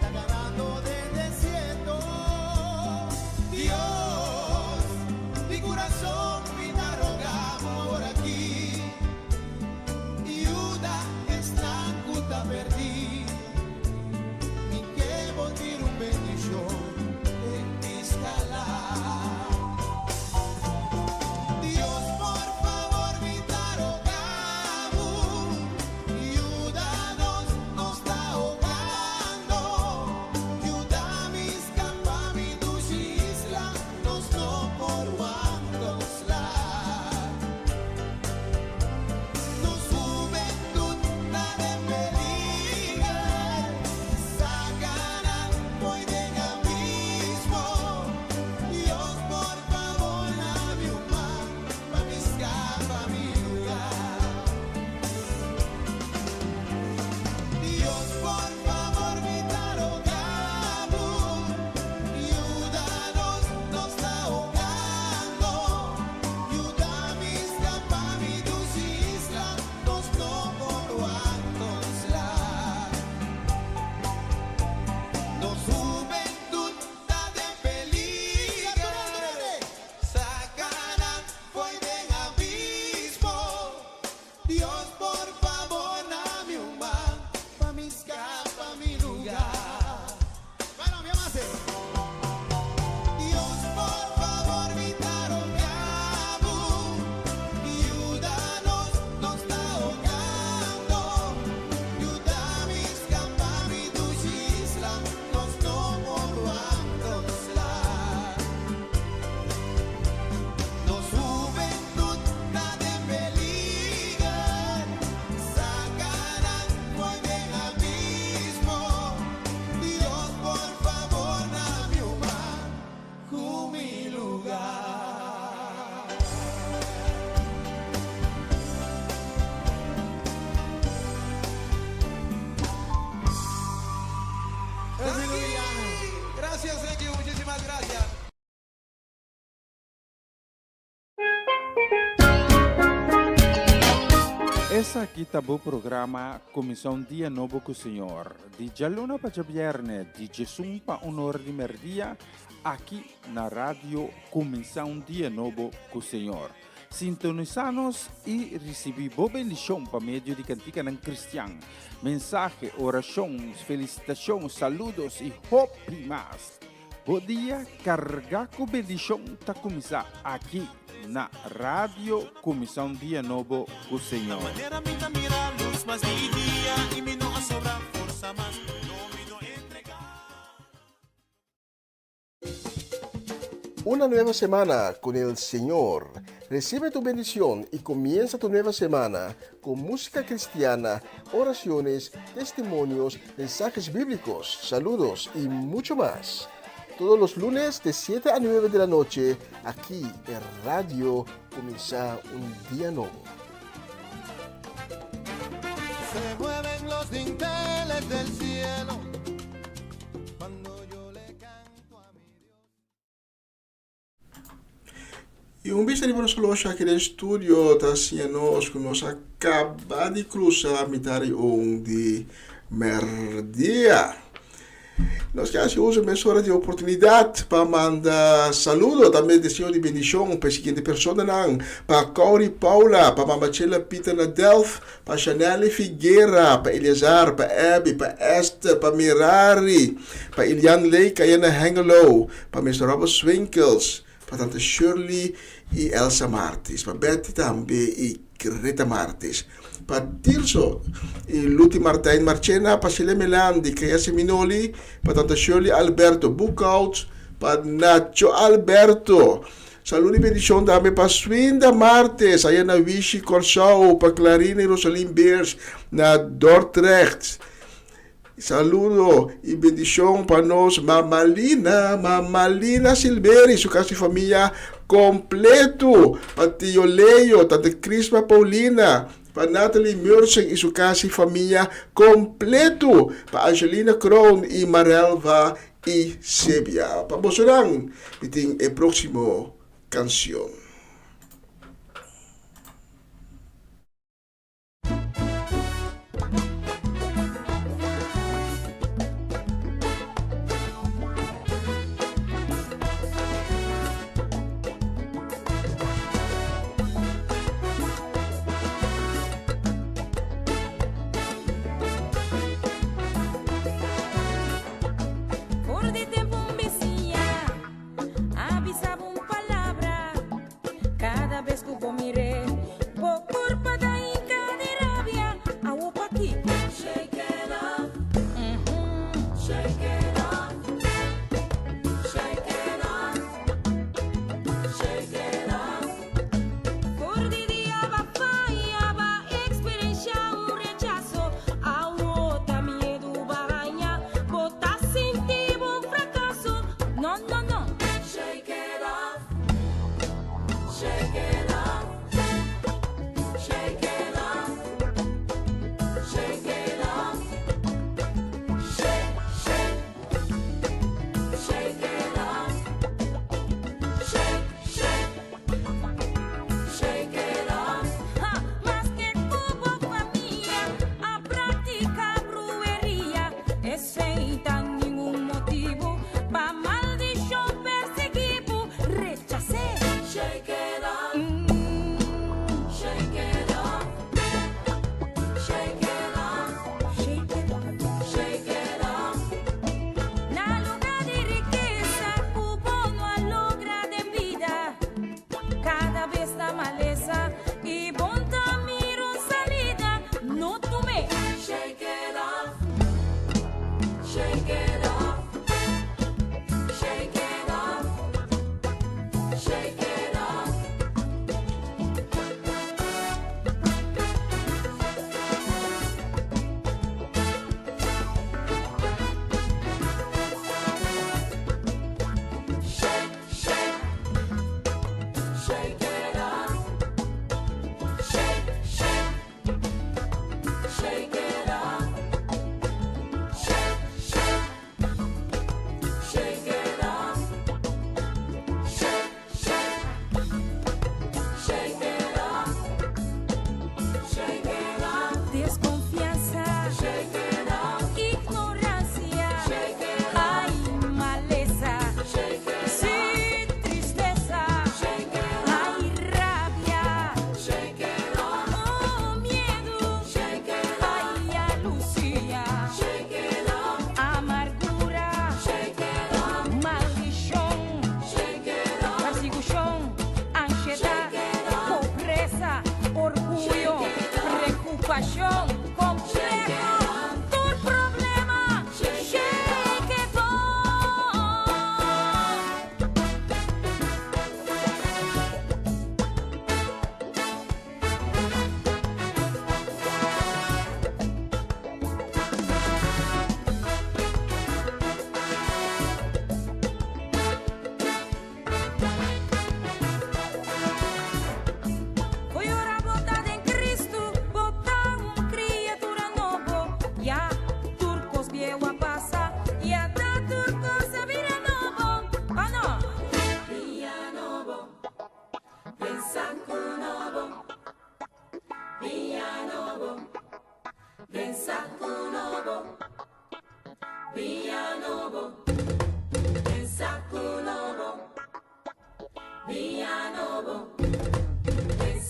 B: Ta ganando den desierto. Dios, di kurason mi ta roga bo awor aki, yuda esnan ku ta pèrdí. Mi ke bo tira un bendishon den Piskala. Dios por favor mi ta roga bo, yuda nos, nos ta hogando. Yuda mi skapa mi dushi isla, nos no por wanta sla. Nos hubentut ta den peliger, saca nan for den abismo. Dios por favor dami un man pa mi skapa mi lugar. Dios por favor mi ta roga bo, yuda nos, nos ta hogando. Yuda mi skapa mi dushi isla, nos no por wanta sla.
I: Nos hubentut ta den peliger, saca nan for den abismo.
B: Dios por favor dami un man pa mi skapa mi lugar. Bueno, mi amase.
I: Dios por favor mi ta roga bo, yuda nos, nos ta hogando. Yuda mi skapa mi dushi isla, nos no por wanta sla. Nos hubentut ta den peliger, saca nan for den abismo. Dios por favor dami un man ku mi lugar.
H: Gracias, Sergio. Muchísimas gracias.
G: Esaki ta bo programa Kuminsá un Dia Nobo ku Señor, di djaluna pa djabièrnè di djesun pa un ora di mèrdia, aki na Radio Kuminsá un Dia Nobo ku Señor. Sintonisá nos i risibí bo bendishon pa medio di kantikanan kristian, mensahe, orashon, felisitashon, saludos i hopi mas. Bo dia kargá ku bendishon ta kuminsá aki. na Radio Kuminsá un Dia Nobo ku Señor.
B: Manera mi ta mira luz mas di dia y mi no a sobra forsa mas no mi no entrega.
J: Una nueva semana con el Señor. Recibe tu bendición y comienza tu nueva semana con música cristiana, oraciones, testimonios, mensajes bíblicos, saludos y mucho más. Todos los lunes de 7 a 9 de la noche, aquí en Radio Comienza un Día Nuevo.
B: Se mueven los dinteles del cielo cuando yo le canto a mi Dios.
J: I un bista riba nos oloshi aki den studio ta siña nos ku nos a kaba di krusa mitar di un di mèrdia. Nos ke hasi uso mesora di oportunidat pa manda saludo, tambe deseo di bendishon pa e siguiente personanan, pa Cory Paula, pa Mama Chela Pieter na Delft, pa Shanelly Figuera, pa Eleazar, pa Abby, pa Esther, pa Mirari, pa Ilian Lake aya na Hengelo, pa Mister Robert Swinkels, pa Tante Shirley i Elsa Martis, pa Betty tambe i Greta Martis, pa Tirso i Luti Martijn Marchena, pa Shirley Melandi, Kea Seminoli, pa Tante Shirley Alberto Boekhout, pa Nacho Alberto. Salud i bendishon tambe pa Swinda Martes aya na Wishi, Kòrsou, pa Clarina i Rosalin Beers na Dordrecht. Saludo y bendicion pa nos Mama Lina, Mama Lina Silveri, su casa y familia completo, pa Tio Leo, Tante Crisma Paulina, pa Natalie Mursing y su casa y familia completo, pa Angelina Kroon y Marelva y Sebia. Pa bosonan mi tin e proximo cancion.
F: For di tempo un bisiña a bisa bo un palabra. Kada bes ku bo mir'é, bo kurpa ta hinka di rabia. Awo pakiko? Shake it off, shake it off, shake it off, shake it off. For di dia b'a faya, b'a eksperenshá un rechaso. Awo ta miedu b'a haña, bo ta sinti bo un frakaso. No, no, no. Shake it off. Shake it off.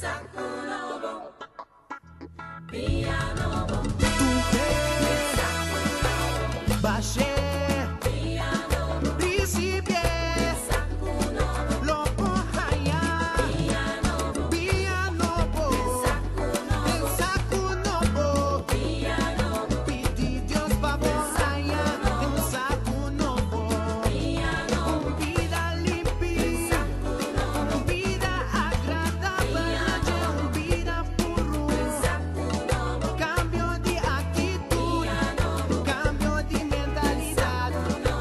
F: Saku nobo. Dia nobo. Saku nobo.
B: Bashe.
F: Dia nobo.
B: Risibié.
F: Saku nobo.
B: Lo por haya.
F: Dia nobo.
B: Dia nobo.
F: Saku nobo.
B: Saku nobo.
F: Dia nobo.
B: Pidi Dios pa bo haya. Saku nobo.
F: Dia nobo.
B: Bida limpi.
F: Saku nobo.
B: Bida agradabel. Bida puru.
F: Saku nobo.
B: Kambio di aktitut.
F: Dia nobo.
B: Kambio di mentalidat.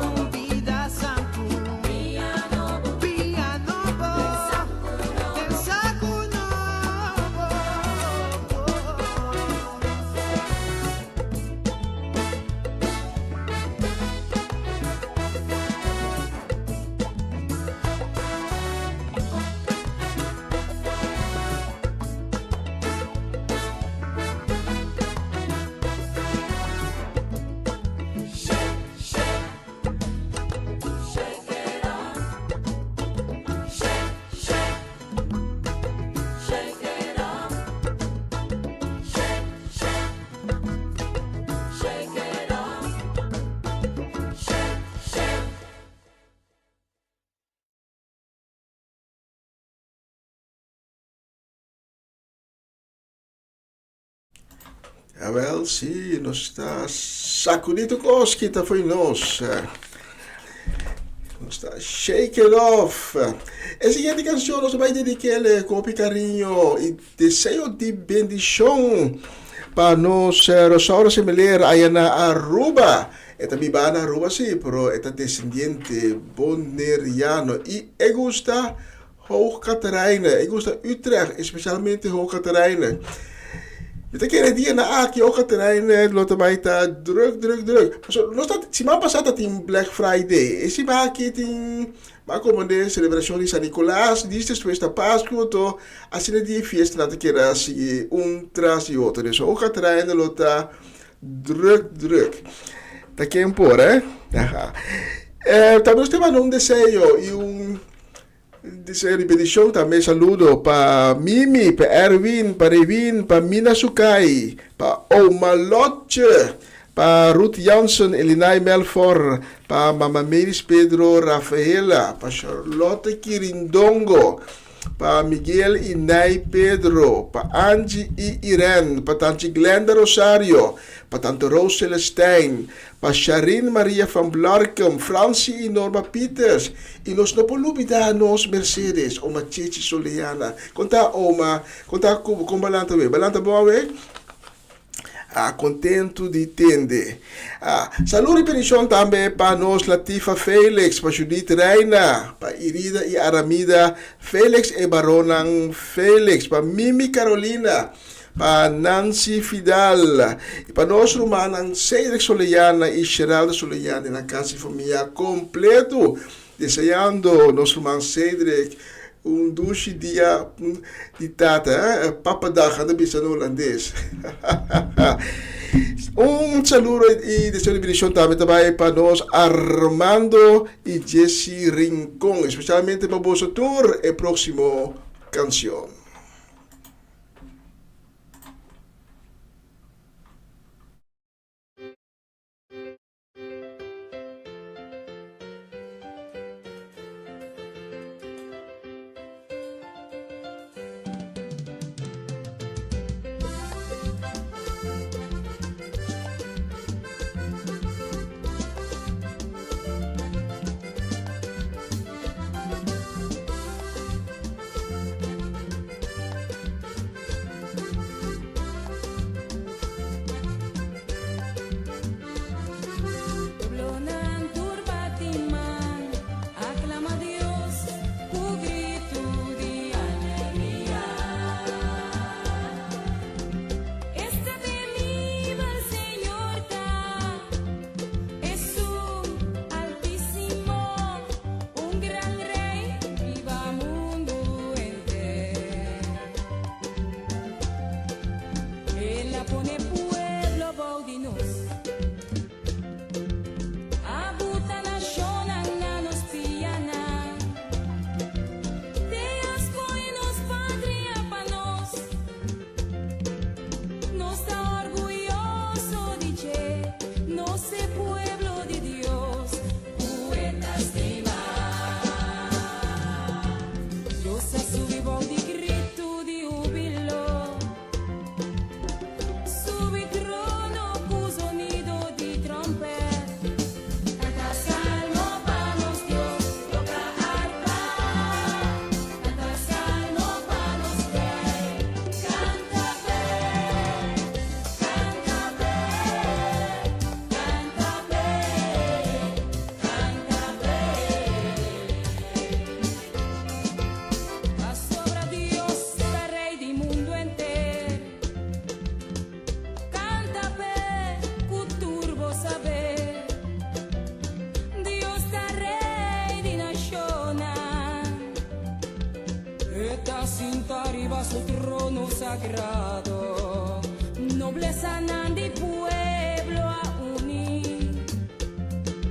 B: Un bida santu.
F: Dia nobo.
B: Dia nobo.
F: Saku nobo.
B: Saku nobo.
F: Shake, shake. Shake it off. Shake, shake. Shake it off. Shake, shake. Shake it off. Shake, shake.
J: Jawel, si, nos ta sakudí tur kos kita fo'i nos. Nos ta shake it off. E siguiente kanshon nos ta bai dedik'é ku hopi kariño i deseo di bendishon pa nos Rosaura Semeler aya na Aruba. E ta biba na Aruba si, pero e ta desendiente boneriano i e gusta Hoog Catharijne. E gusta Utrecht, especialmente Hoog Catharijne. Mi ta kere dianan aki Hoog Catharijne lo ta bai ta druk, druk, druk. Pasobra nos ta, siman pasá ta tin Black Friday. E siman aki tin, bo a komprendé, selebrashon di San Nicolas, dis despues ta Pasku, anto asina di e fiestanan ta keda sigui un tras di otro. Dus Hoog Catharijne lo ta druk, druk. Ta ken por, eh? Aha. Tambe nos ta manda un deseo i un Deseo di bendicion tambe saludo pa Mimi, pa Erwin, pa Rewin, pa Mina Sukai, pa Oma Lotje, pa Ruth Jansen, Elinay Melfor, pa Mama Meris Pedro Rafaela, pa Charlotte Kirindongo, pa Miguel y Nay Pedro, pa Angie y Irene, pa Tanchi Glenda Rosario, pa Tante Roos Celestijn, Pa Sharin Maria van Blarkum, Francie y Norma Pieters y nos no por lubida nos Mercedes, oma Chechi Soleana. Con ta oma? Con ta cu bo? Con balanta we? Balanta bon awe? Ah, contento di tende. Ah, salud y bendición tambe pa nos Latifa Felix, pa Judith Reina, pa Irida y Aramida Felix e baronnan Felix, pa Mimi Carolina, Pa Nancy Fidal y pa nos rumannan Cedric Soleyana y Sheralda Soleyana y nan casa y famia completo. Deseando nos ruman Cedric un dushi dia di tata, eh? Papadag anda bisa na holandes. Un saludo y deseo di bendición tambe ta bay pa nos Armando y Jessy Rincon, especialmente pa boso tur e proximo cancion.
A: trono sagrado. Noblesanan di pueblo a uni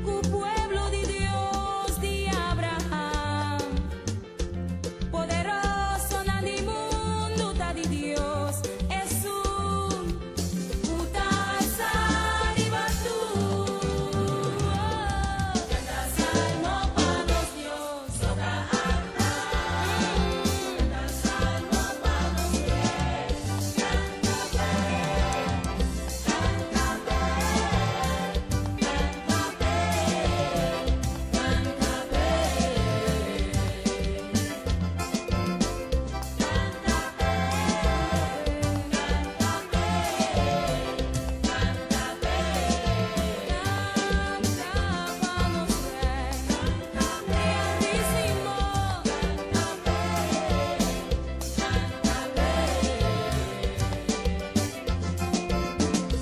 A: ku pueblo di Dios di Abraham. Poderosonan di mundu ta di Dios, esun ku ta alsa riba tur. Kanta salmo pa nos Dios, toka arpa. Kanta salmo pa nos Rei. Kanta p'e, kanta p'e, kanta p'e, kanta p'e.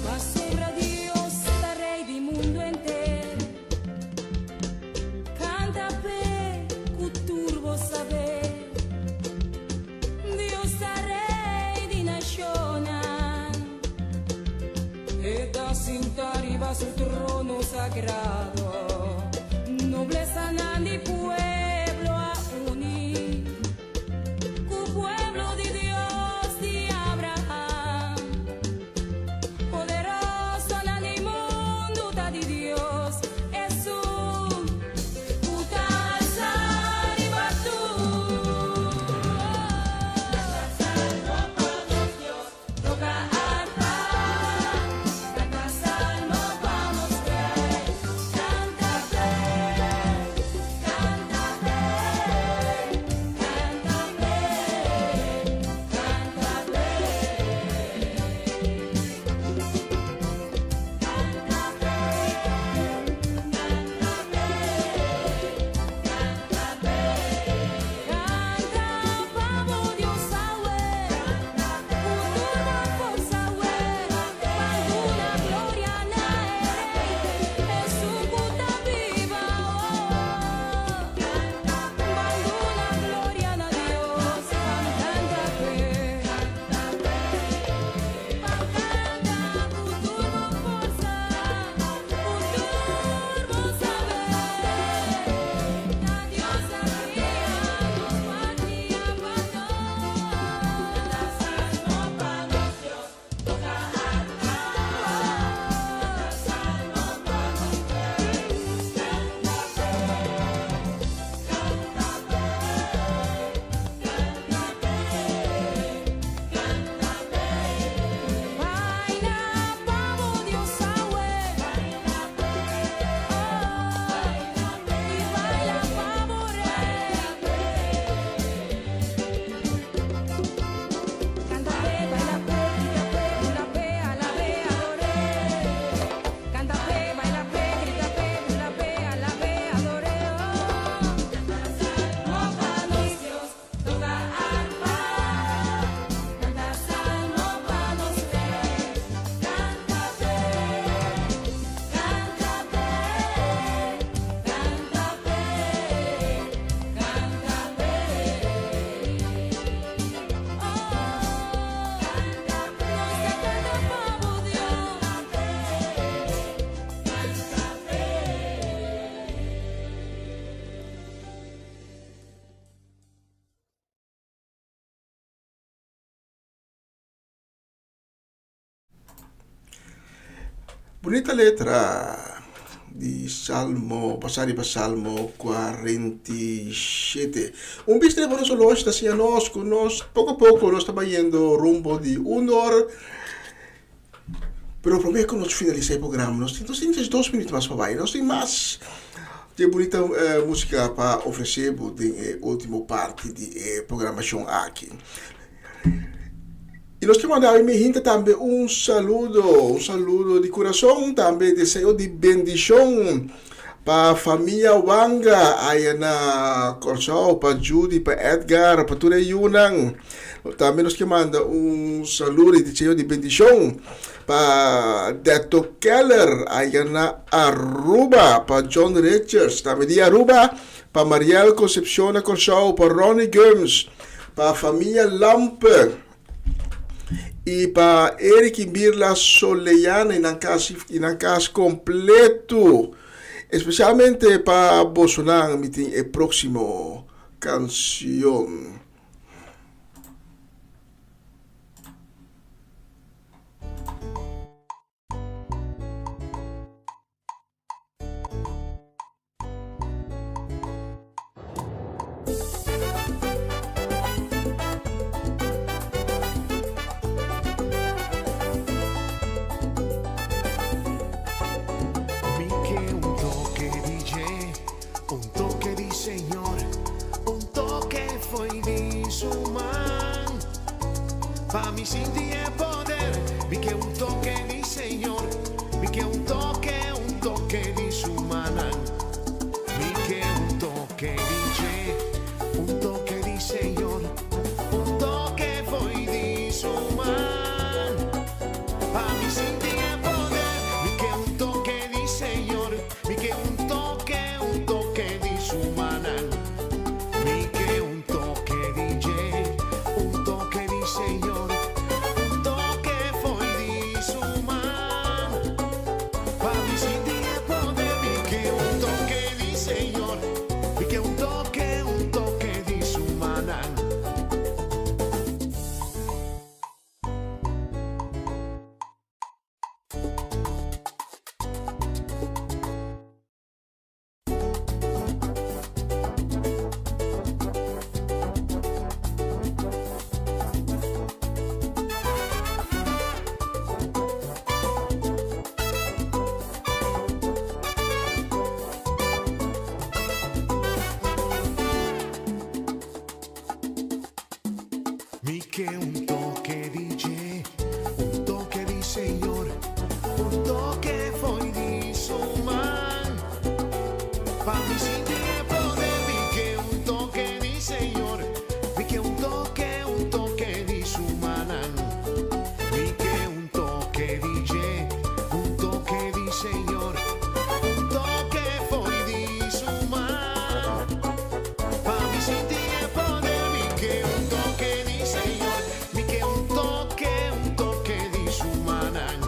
A: Pasobra Dios ta Rei di mundu enter. Canta p'e cu tur bo saber. Dios ta Rey di nacionnan. E ta sinta riba su trono sagrado. Noblesanan di pueblo a uni cu pueblo di Dios di Abraham. Poderosonan di mundu ta di Dios, esun ku ta alsa riba tur. Kanta salmo pa nos Dios, toka arpa. Kanta salmo pa nos Rei. Kanta p'e, kanta p'e, kanta p'e, kanta p'e. Canta pa bo Dios awe, ku tur bo forsa awe, pa duna gloria na e Rei, esun ku ta biba, oh. Pa duna gloria na Dios, pa canta p'e. Pa canta ku tur bo forsa, ku tur bo saber. Ta Dios a cria nos patria pa nos. Canta salmo pa nos Dios, toca arpa. Canta salmo pa nos Rey. Canta p'e, canta p'e, canta p'e, canta p'e. Baila pa bo Dios awe. Baila p'e, oh, i baila pa bo Rey. Canta p'e, baila p'e, grita p'e, bula p'e, alab'e, ador'e. Canta p'e, baila p'e, grita p'e, bula p'e, alab'e, ador'e. Oh. Canta salmo pa nos Dios, toca arpa. Canta salmo pa nos Rey. Canta p'e, canta p'e, canta p'e, canta p'e. Oh, canta nos ta canta pa bo Dios. Canta p'e.
J: Bunita letra di Salmo, basá riba Salmo 47. Un bista riba nos oloshi ta siña nos ku nos poko poko nos ta bayendo rumbo di un or. Pero promé ku nos finalisá e programa nos tin nos tin 2 minuut mas pa bai. Nos tin mas di e bunita músika pa ofresé bo den e último parti di e programashon aki. I nos ke manda awe mi hinta tambe un saludo, un saludo di kurason, tambe deseo di bendishon pa famia Wanga aya na Kòrsou, pa Judy, pa Edgar, pa tur e yunan. Tambe nos ke manda un saludo i deseo di bendishon pa Detto Keller aya na Aruba, pa John Richards tambe di Aruba, pa Mariel Concepcion na Kòrsou, pa Ronnie Gumbs, pa famia Lampe. I pa Eric i Mirla Soleana i nan kas i nan kas kompleto. Espesialmente pa bosonan mi tin e próksimo kansion.
H: Mi ke un toke di dje, un toke di Señor, un toke fo'i di su man. Pa mi sinti e poder, mi ke un toke di Señor, mi ke un toke, un toke di su mannan. Mi ke un toke di dje, un toke di Señor, un toke fo'i di su man. Pa mi sinti e poder, mi ke un toke di Señor, mi ke un toke, un toke di su mannan. Mi ke un toke di dje, un toke di Señor, un toke fo'i di su man. Pa mi sinti e poder, mi ke un toke di Señor, mi ke un toke, un toke di su mannan. Mi ke un toke di dje, un toke di Señor, un toke fo'i di su man. Pa mi sinti e poder, mi ke un toke di Señor, mi ke un toke, un toke di su mannan. Mi ke un toke di dje, un toke di Señor, un toke fo'i di su man. Pa mi sinti e poder, mi ke un toke di Señor, mi ke un toke, un toke di su mannan.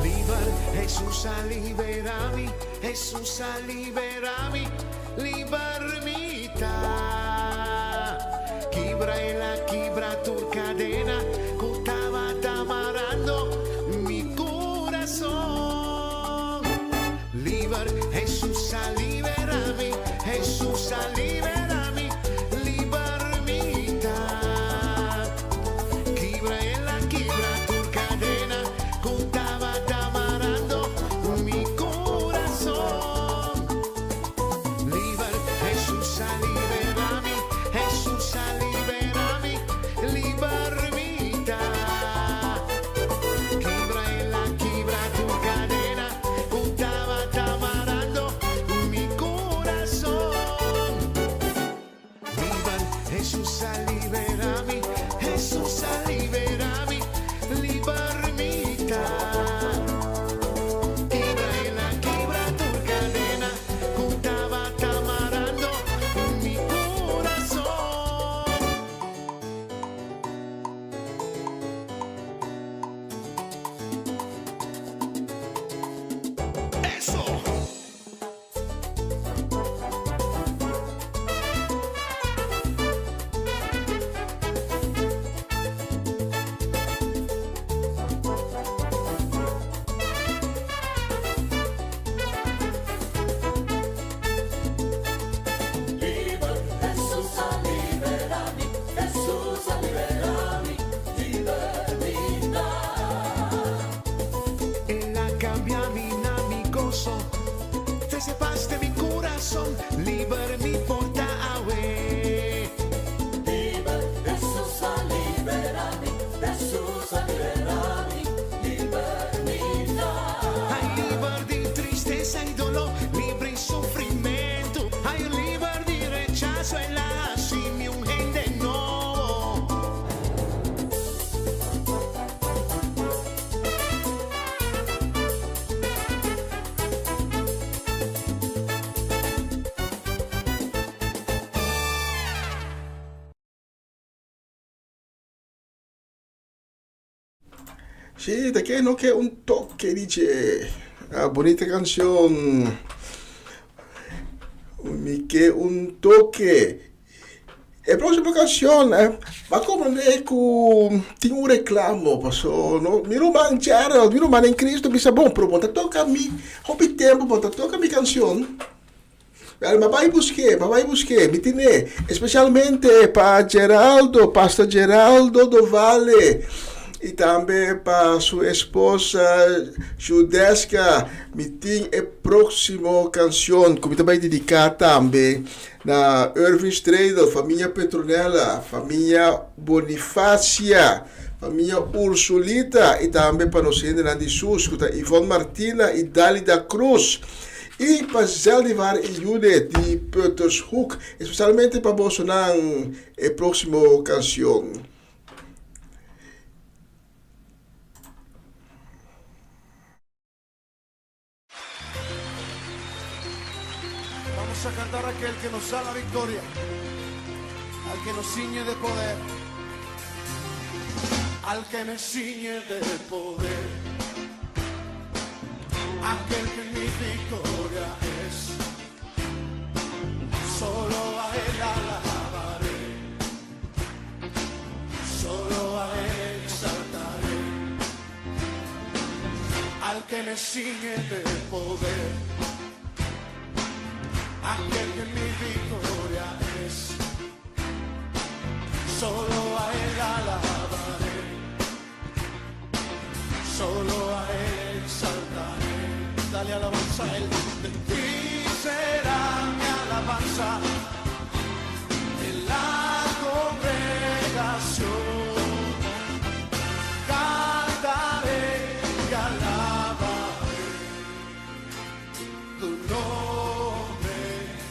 H: Liber, Hesus a libera mi, Hesus a libera mi, liber mi ta. Kibra el a kibra tur kadena ku tabata marando mi kurason. Liber, Hesus a libera mi, Hesus a libera mi, liber mi ta. Kibra el a kibra tur kadena ku tabata marando mi kurason. Liber, Hesus a libera mi, Hesus a libera mi, liber mi ta. Kibra el a kibra tur kadena ku tabata marando mi kurason. Liber, Hesus a libera mi, Hesus a libera mi, liber mi ta. Kibra el a kibra tur kadena ku tabata marando mi kurason. Eso!
F: Liber, Hesus a libera mi, Hesus a libera mi, liber mi ta.
H: El a kambia mi na mi goso, Trese pas den mi kurason, Liber mi por ta awe.
F: Liber, Hesus a libera mi, Hesus a libera mi, liber mi ta.
H: Ai, liber di tristesa i doló, liber di sufrimentu, ai, liber di rechaso, El a hasi mi un hende nobo.
J: Sí, ta ke no ke un toke di dje. Ah, bonita canción. Mi ke un toke. E próximo canción, eh, va comprende ku tin un reclamo, paso, no, mi ruman Gerald, mi ruman en Cristo bisa bon, pero bo ta toca mi hopi tempo, bo ta toca mi canción. Wel, ma bai busk'é, ma bai busk'é. Mi tin'é, espesialmente pa Geraldo, Pastor Geraldo Dovale, i tambe pa su esposa Judeska. Mi tin e próksimo kanshon ku mi ta bai dediká tambe na Irvin Stradel, famia Petronella, famia Bonifacia, famia Ursulita i tambe pa nos hendenan di Sus ku ta Yvonne Martina i Dalida Cruz. I pa Zeldivar i Judith di Puttershoek, especialmente pa bosonan e próximo canción.
B: Vamos a cantar a aquel que nos da la victoria, al que nos ciñe de poder, al que me ciñe de poder, aquel que mi victoria es. Solo a él alabaré, solo a él exaltaré, al que me ciñe de poder, aquel que mi victoria es. Solo a él alabaré, solo a él exaltaré. Dale alabanza a él, de ti será mi alabanza en la congregación. Cantaré y alabaré tu nombre,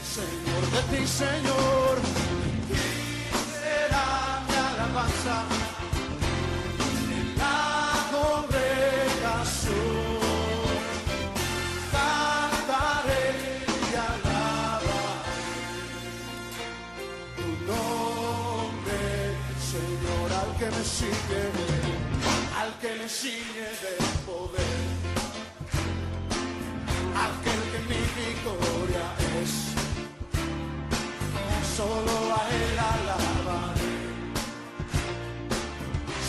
B: Señor, de ti, Señor, de ti será mi alabanza en la congregación. Cantaré y alabaré tu nombre, Señor, al que me sigue, al que me sigue de poder, aquel que mi victoria es. Solo a él alabaré,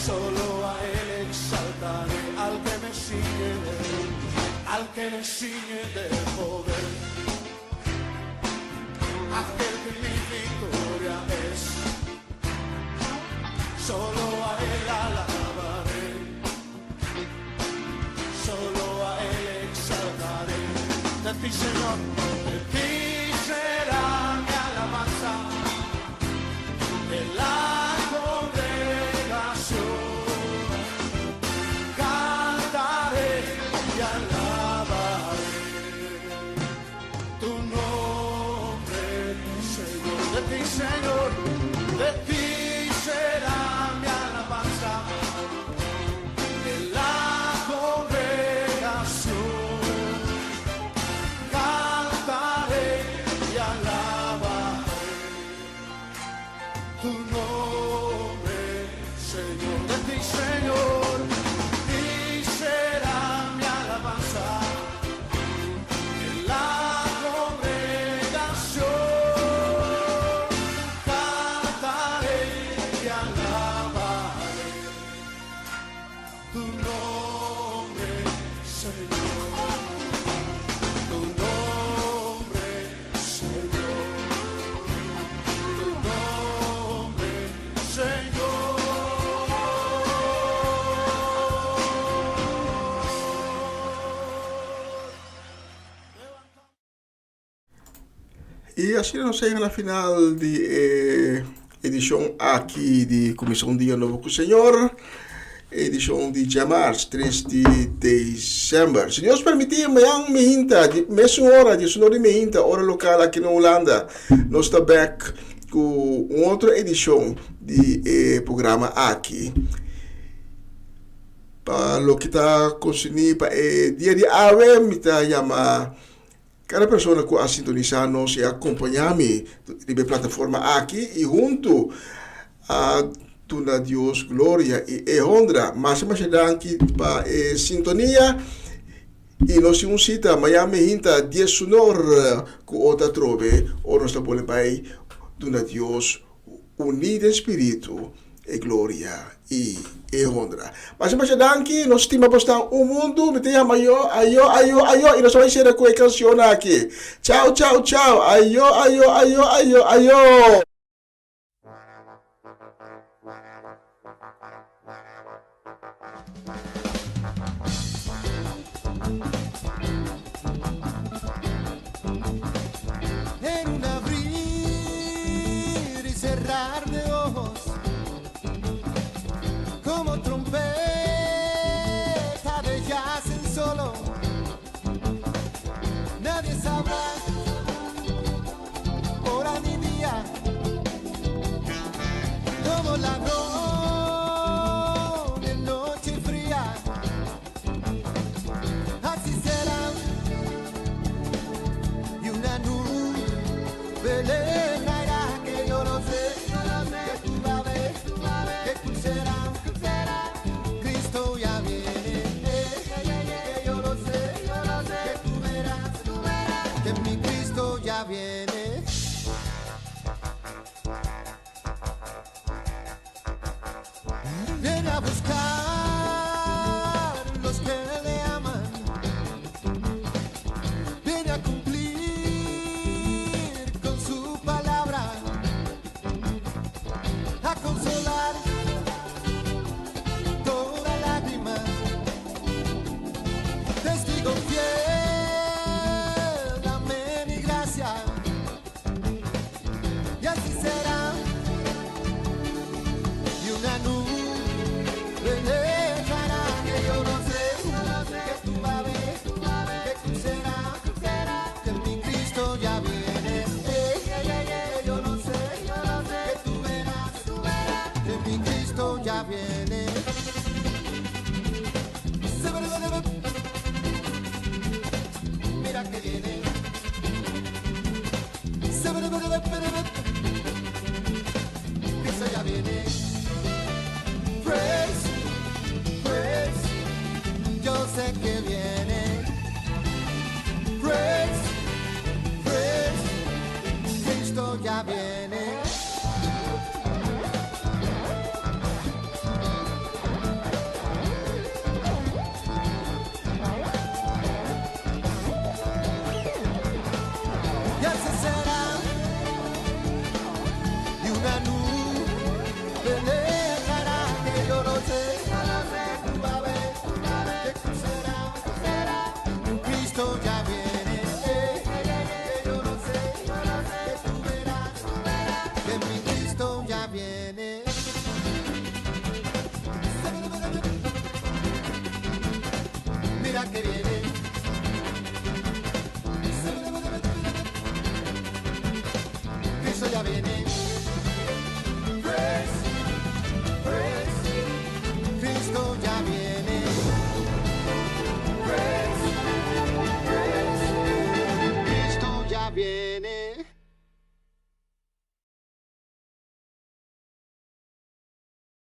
B: solo a él exaltaré, al que me sigue, al que me sigue de poder, aquel que mi victoria es. Solo a él alabaré, solo a él exaltaré. De ti, Señor, de ti será mi alabanza en la congregación. Cantaré y alabaré tu nombre, Señor. De ti, Señor, de ti será mi alabanza en la congregación. Cantaré y alabaré tu nombre, Señor. De ti, Señor, ti será mi alabanza en la congregación. Cantaré y alabaré tu nombre, Señor. Tu nombre, Señor. Tu nombre, Señor.
J: I asina nos a yega na final di e edishon aki di Kuminsá un Dia Nobo ku Señor, edishon di djamars tres di desèmber. Si Dios permití, mañan mehinta, di mesun ora, diesunor di mehinta, ora lokal aki na Hulanda, nos ta bèk ku un otro edishon di e programa aki. Pa loke ta konserní pa e dia di awe, mi ta yama Kada persona ku a sintonisá nos i a kompañá mi riba e plataforma aki i huntu a. duna Dios gloria i e honra. Masha masha danki pa e sintonia i nos tin un sita mañan mehinta dies unor ku otro atrobe ora nos ta bole bai duna Dios uní den spiritu e gloria i e honra. Masha masha danki, nos stima bosnan un mundu, mi ta yama yo, ayo, ayo, ayo, i nos ta bai sera ku e kanshon aki. Chao, chao, chao, ayo, ayo, ayo, ayo, ayo.
B: En un abrir y cerrar de ojos, como trompeta de jazz en solo, nadie sabrá hora ni día, como ladrón en noche fría, así será y una nube le caerá que yo no sé, que tú vas a ver, que tú serás, Cristo ya viene, que yo lo sé, que tú verás, que mi Cristo ya viene. Viene a buscar los que le aman. Viene a cumplir con su palabra. A consolar toda lágrima. Testigo fiel, amén y gracia. Y así será. Y una nube le echará que yo no sé, que tú vas a ver, que tú serás, que mi Cristo ya viene. Que yo no sé, que tú verás, que mi Cristo ya viene. Mira que viene. Cristo ya viene. Praise, praise, yo sé que viene. Praise, praise, Cristo ya viene.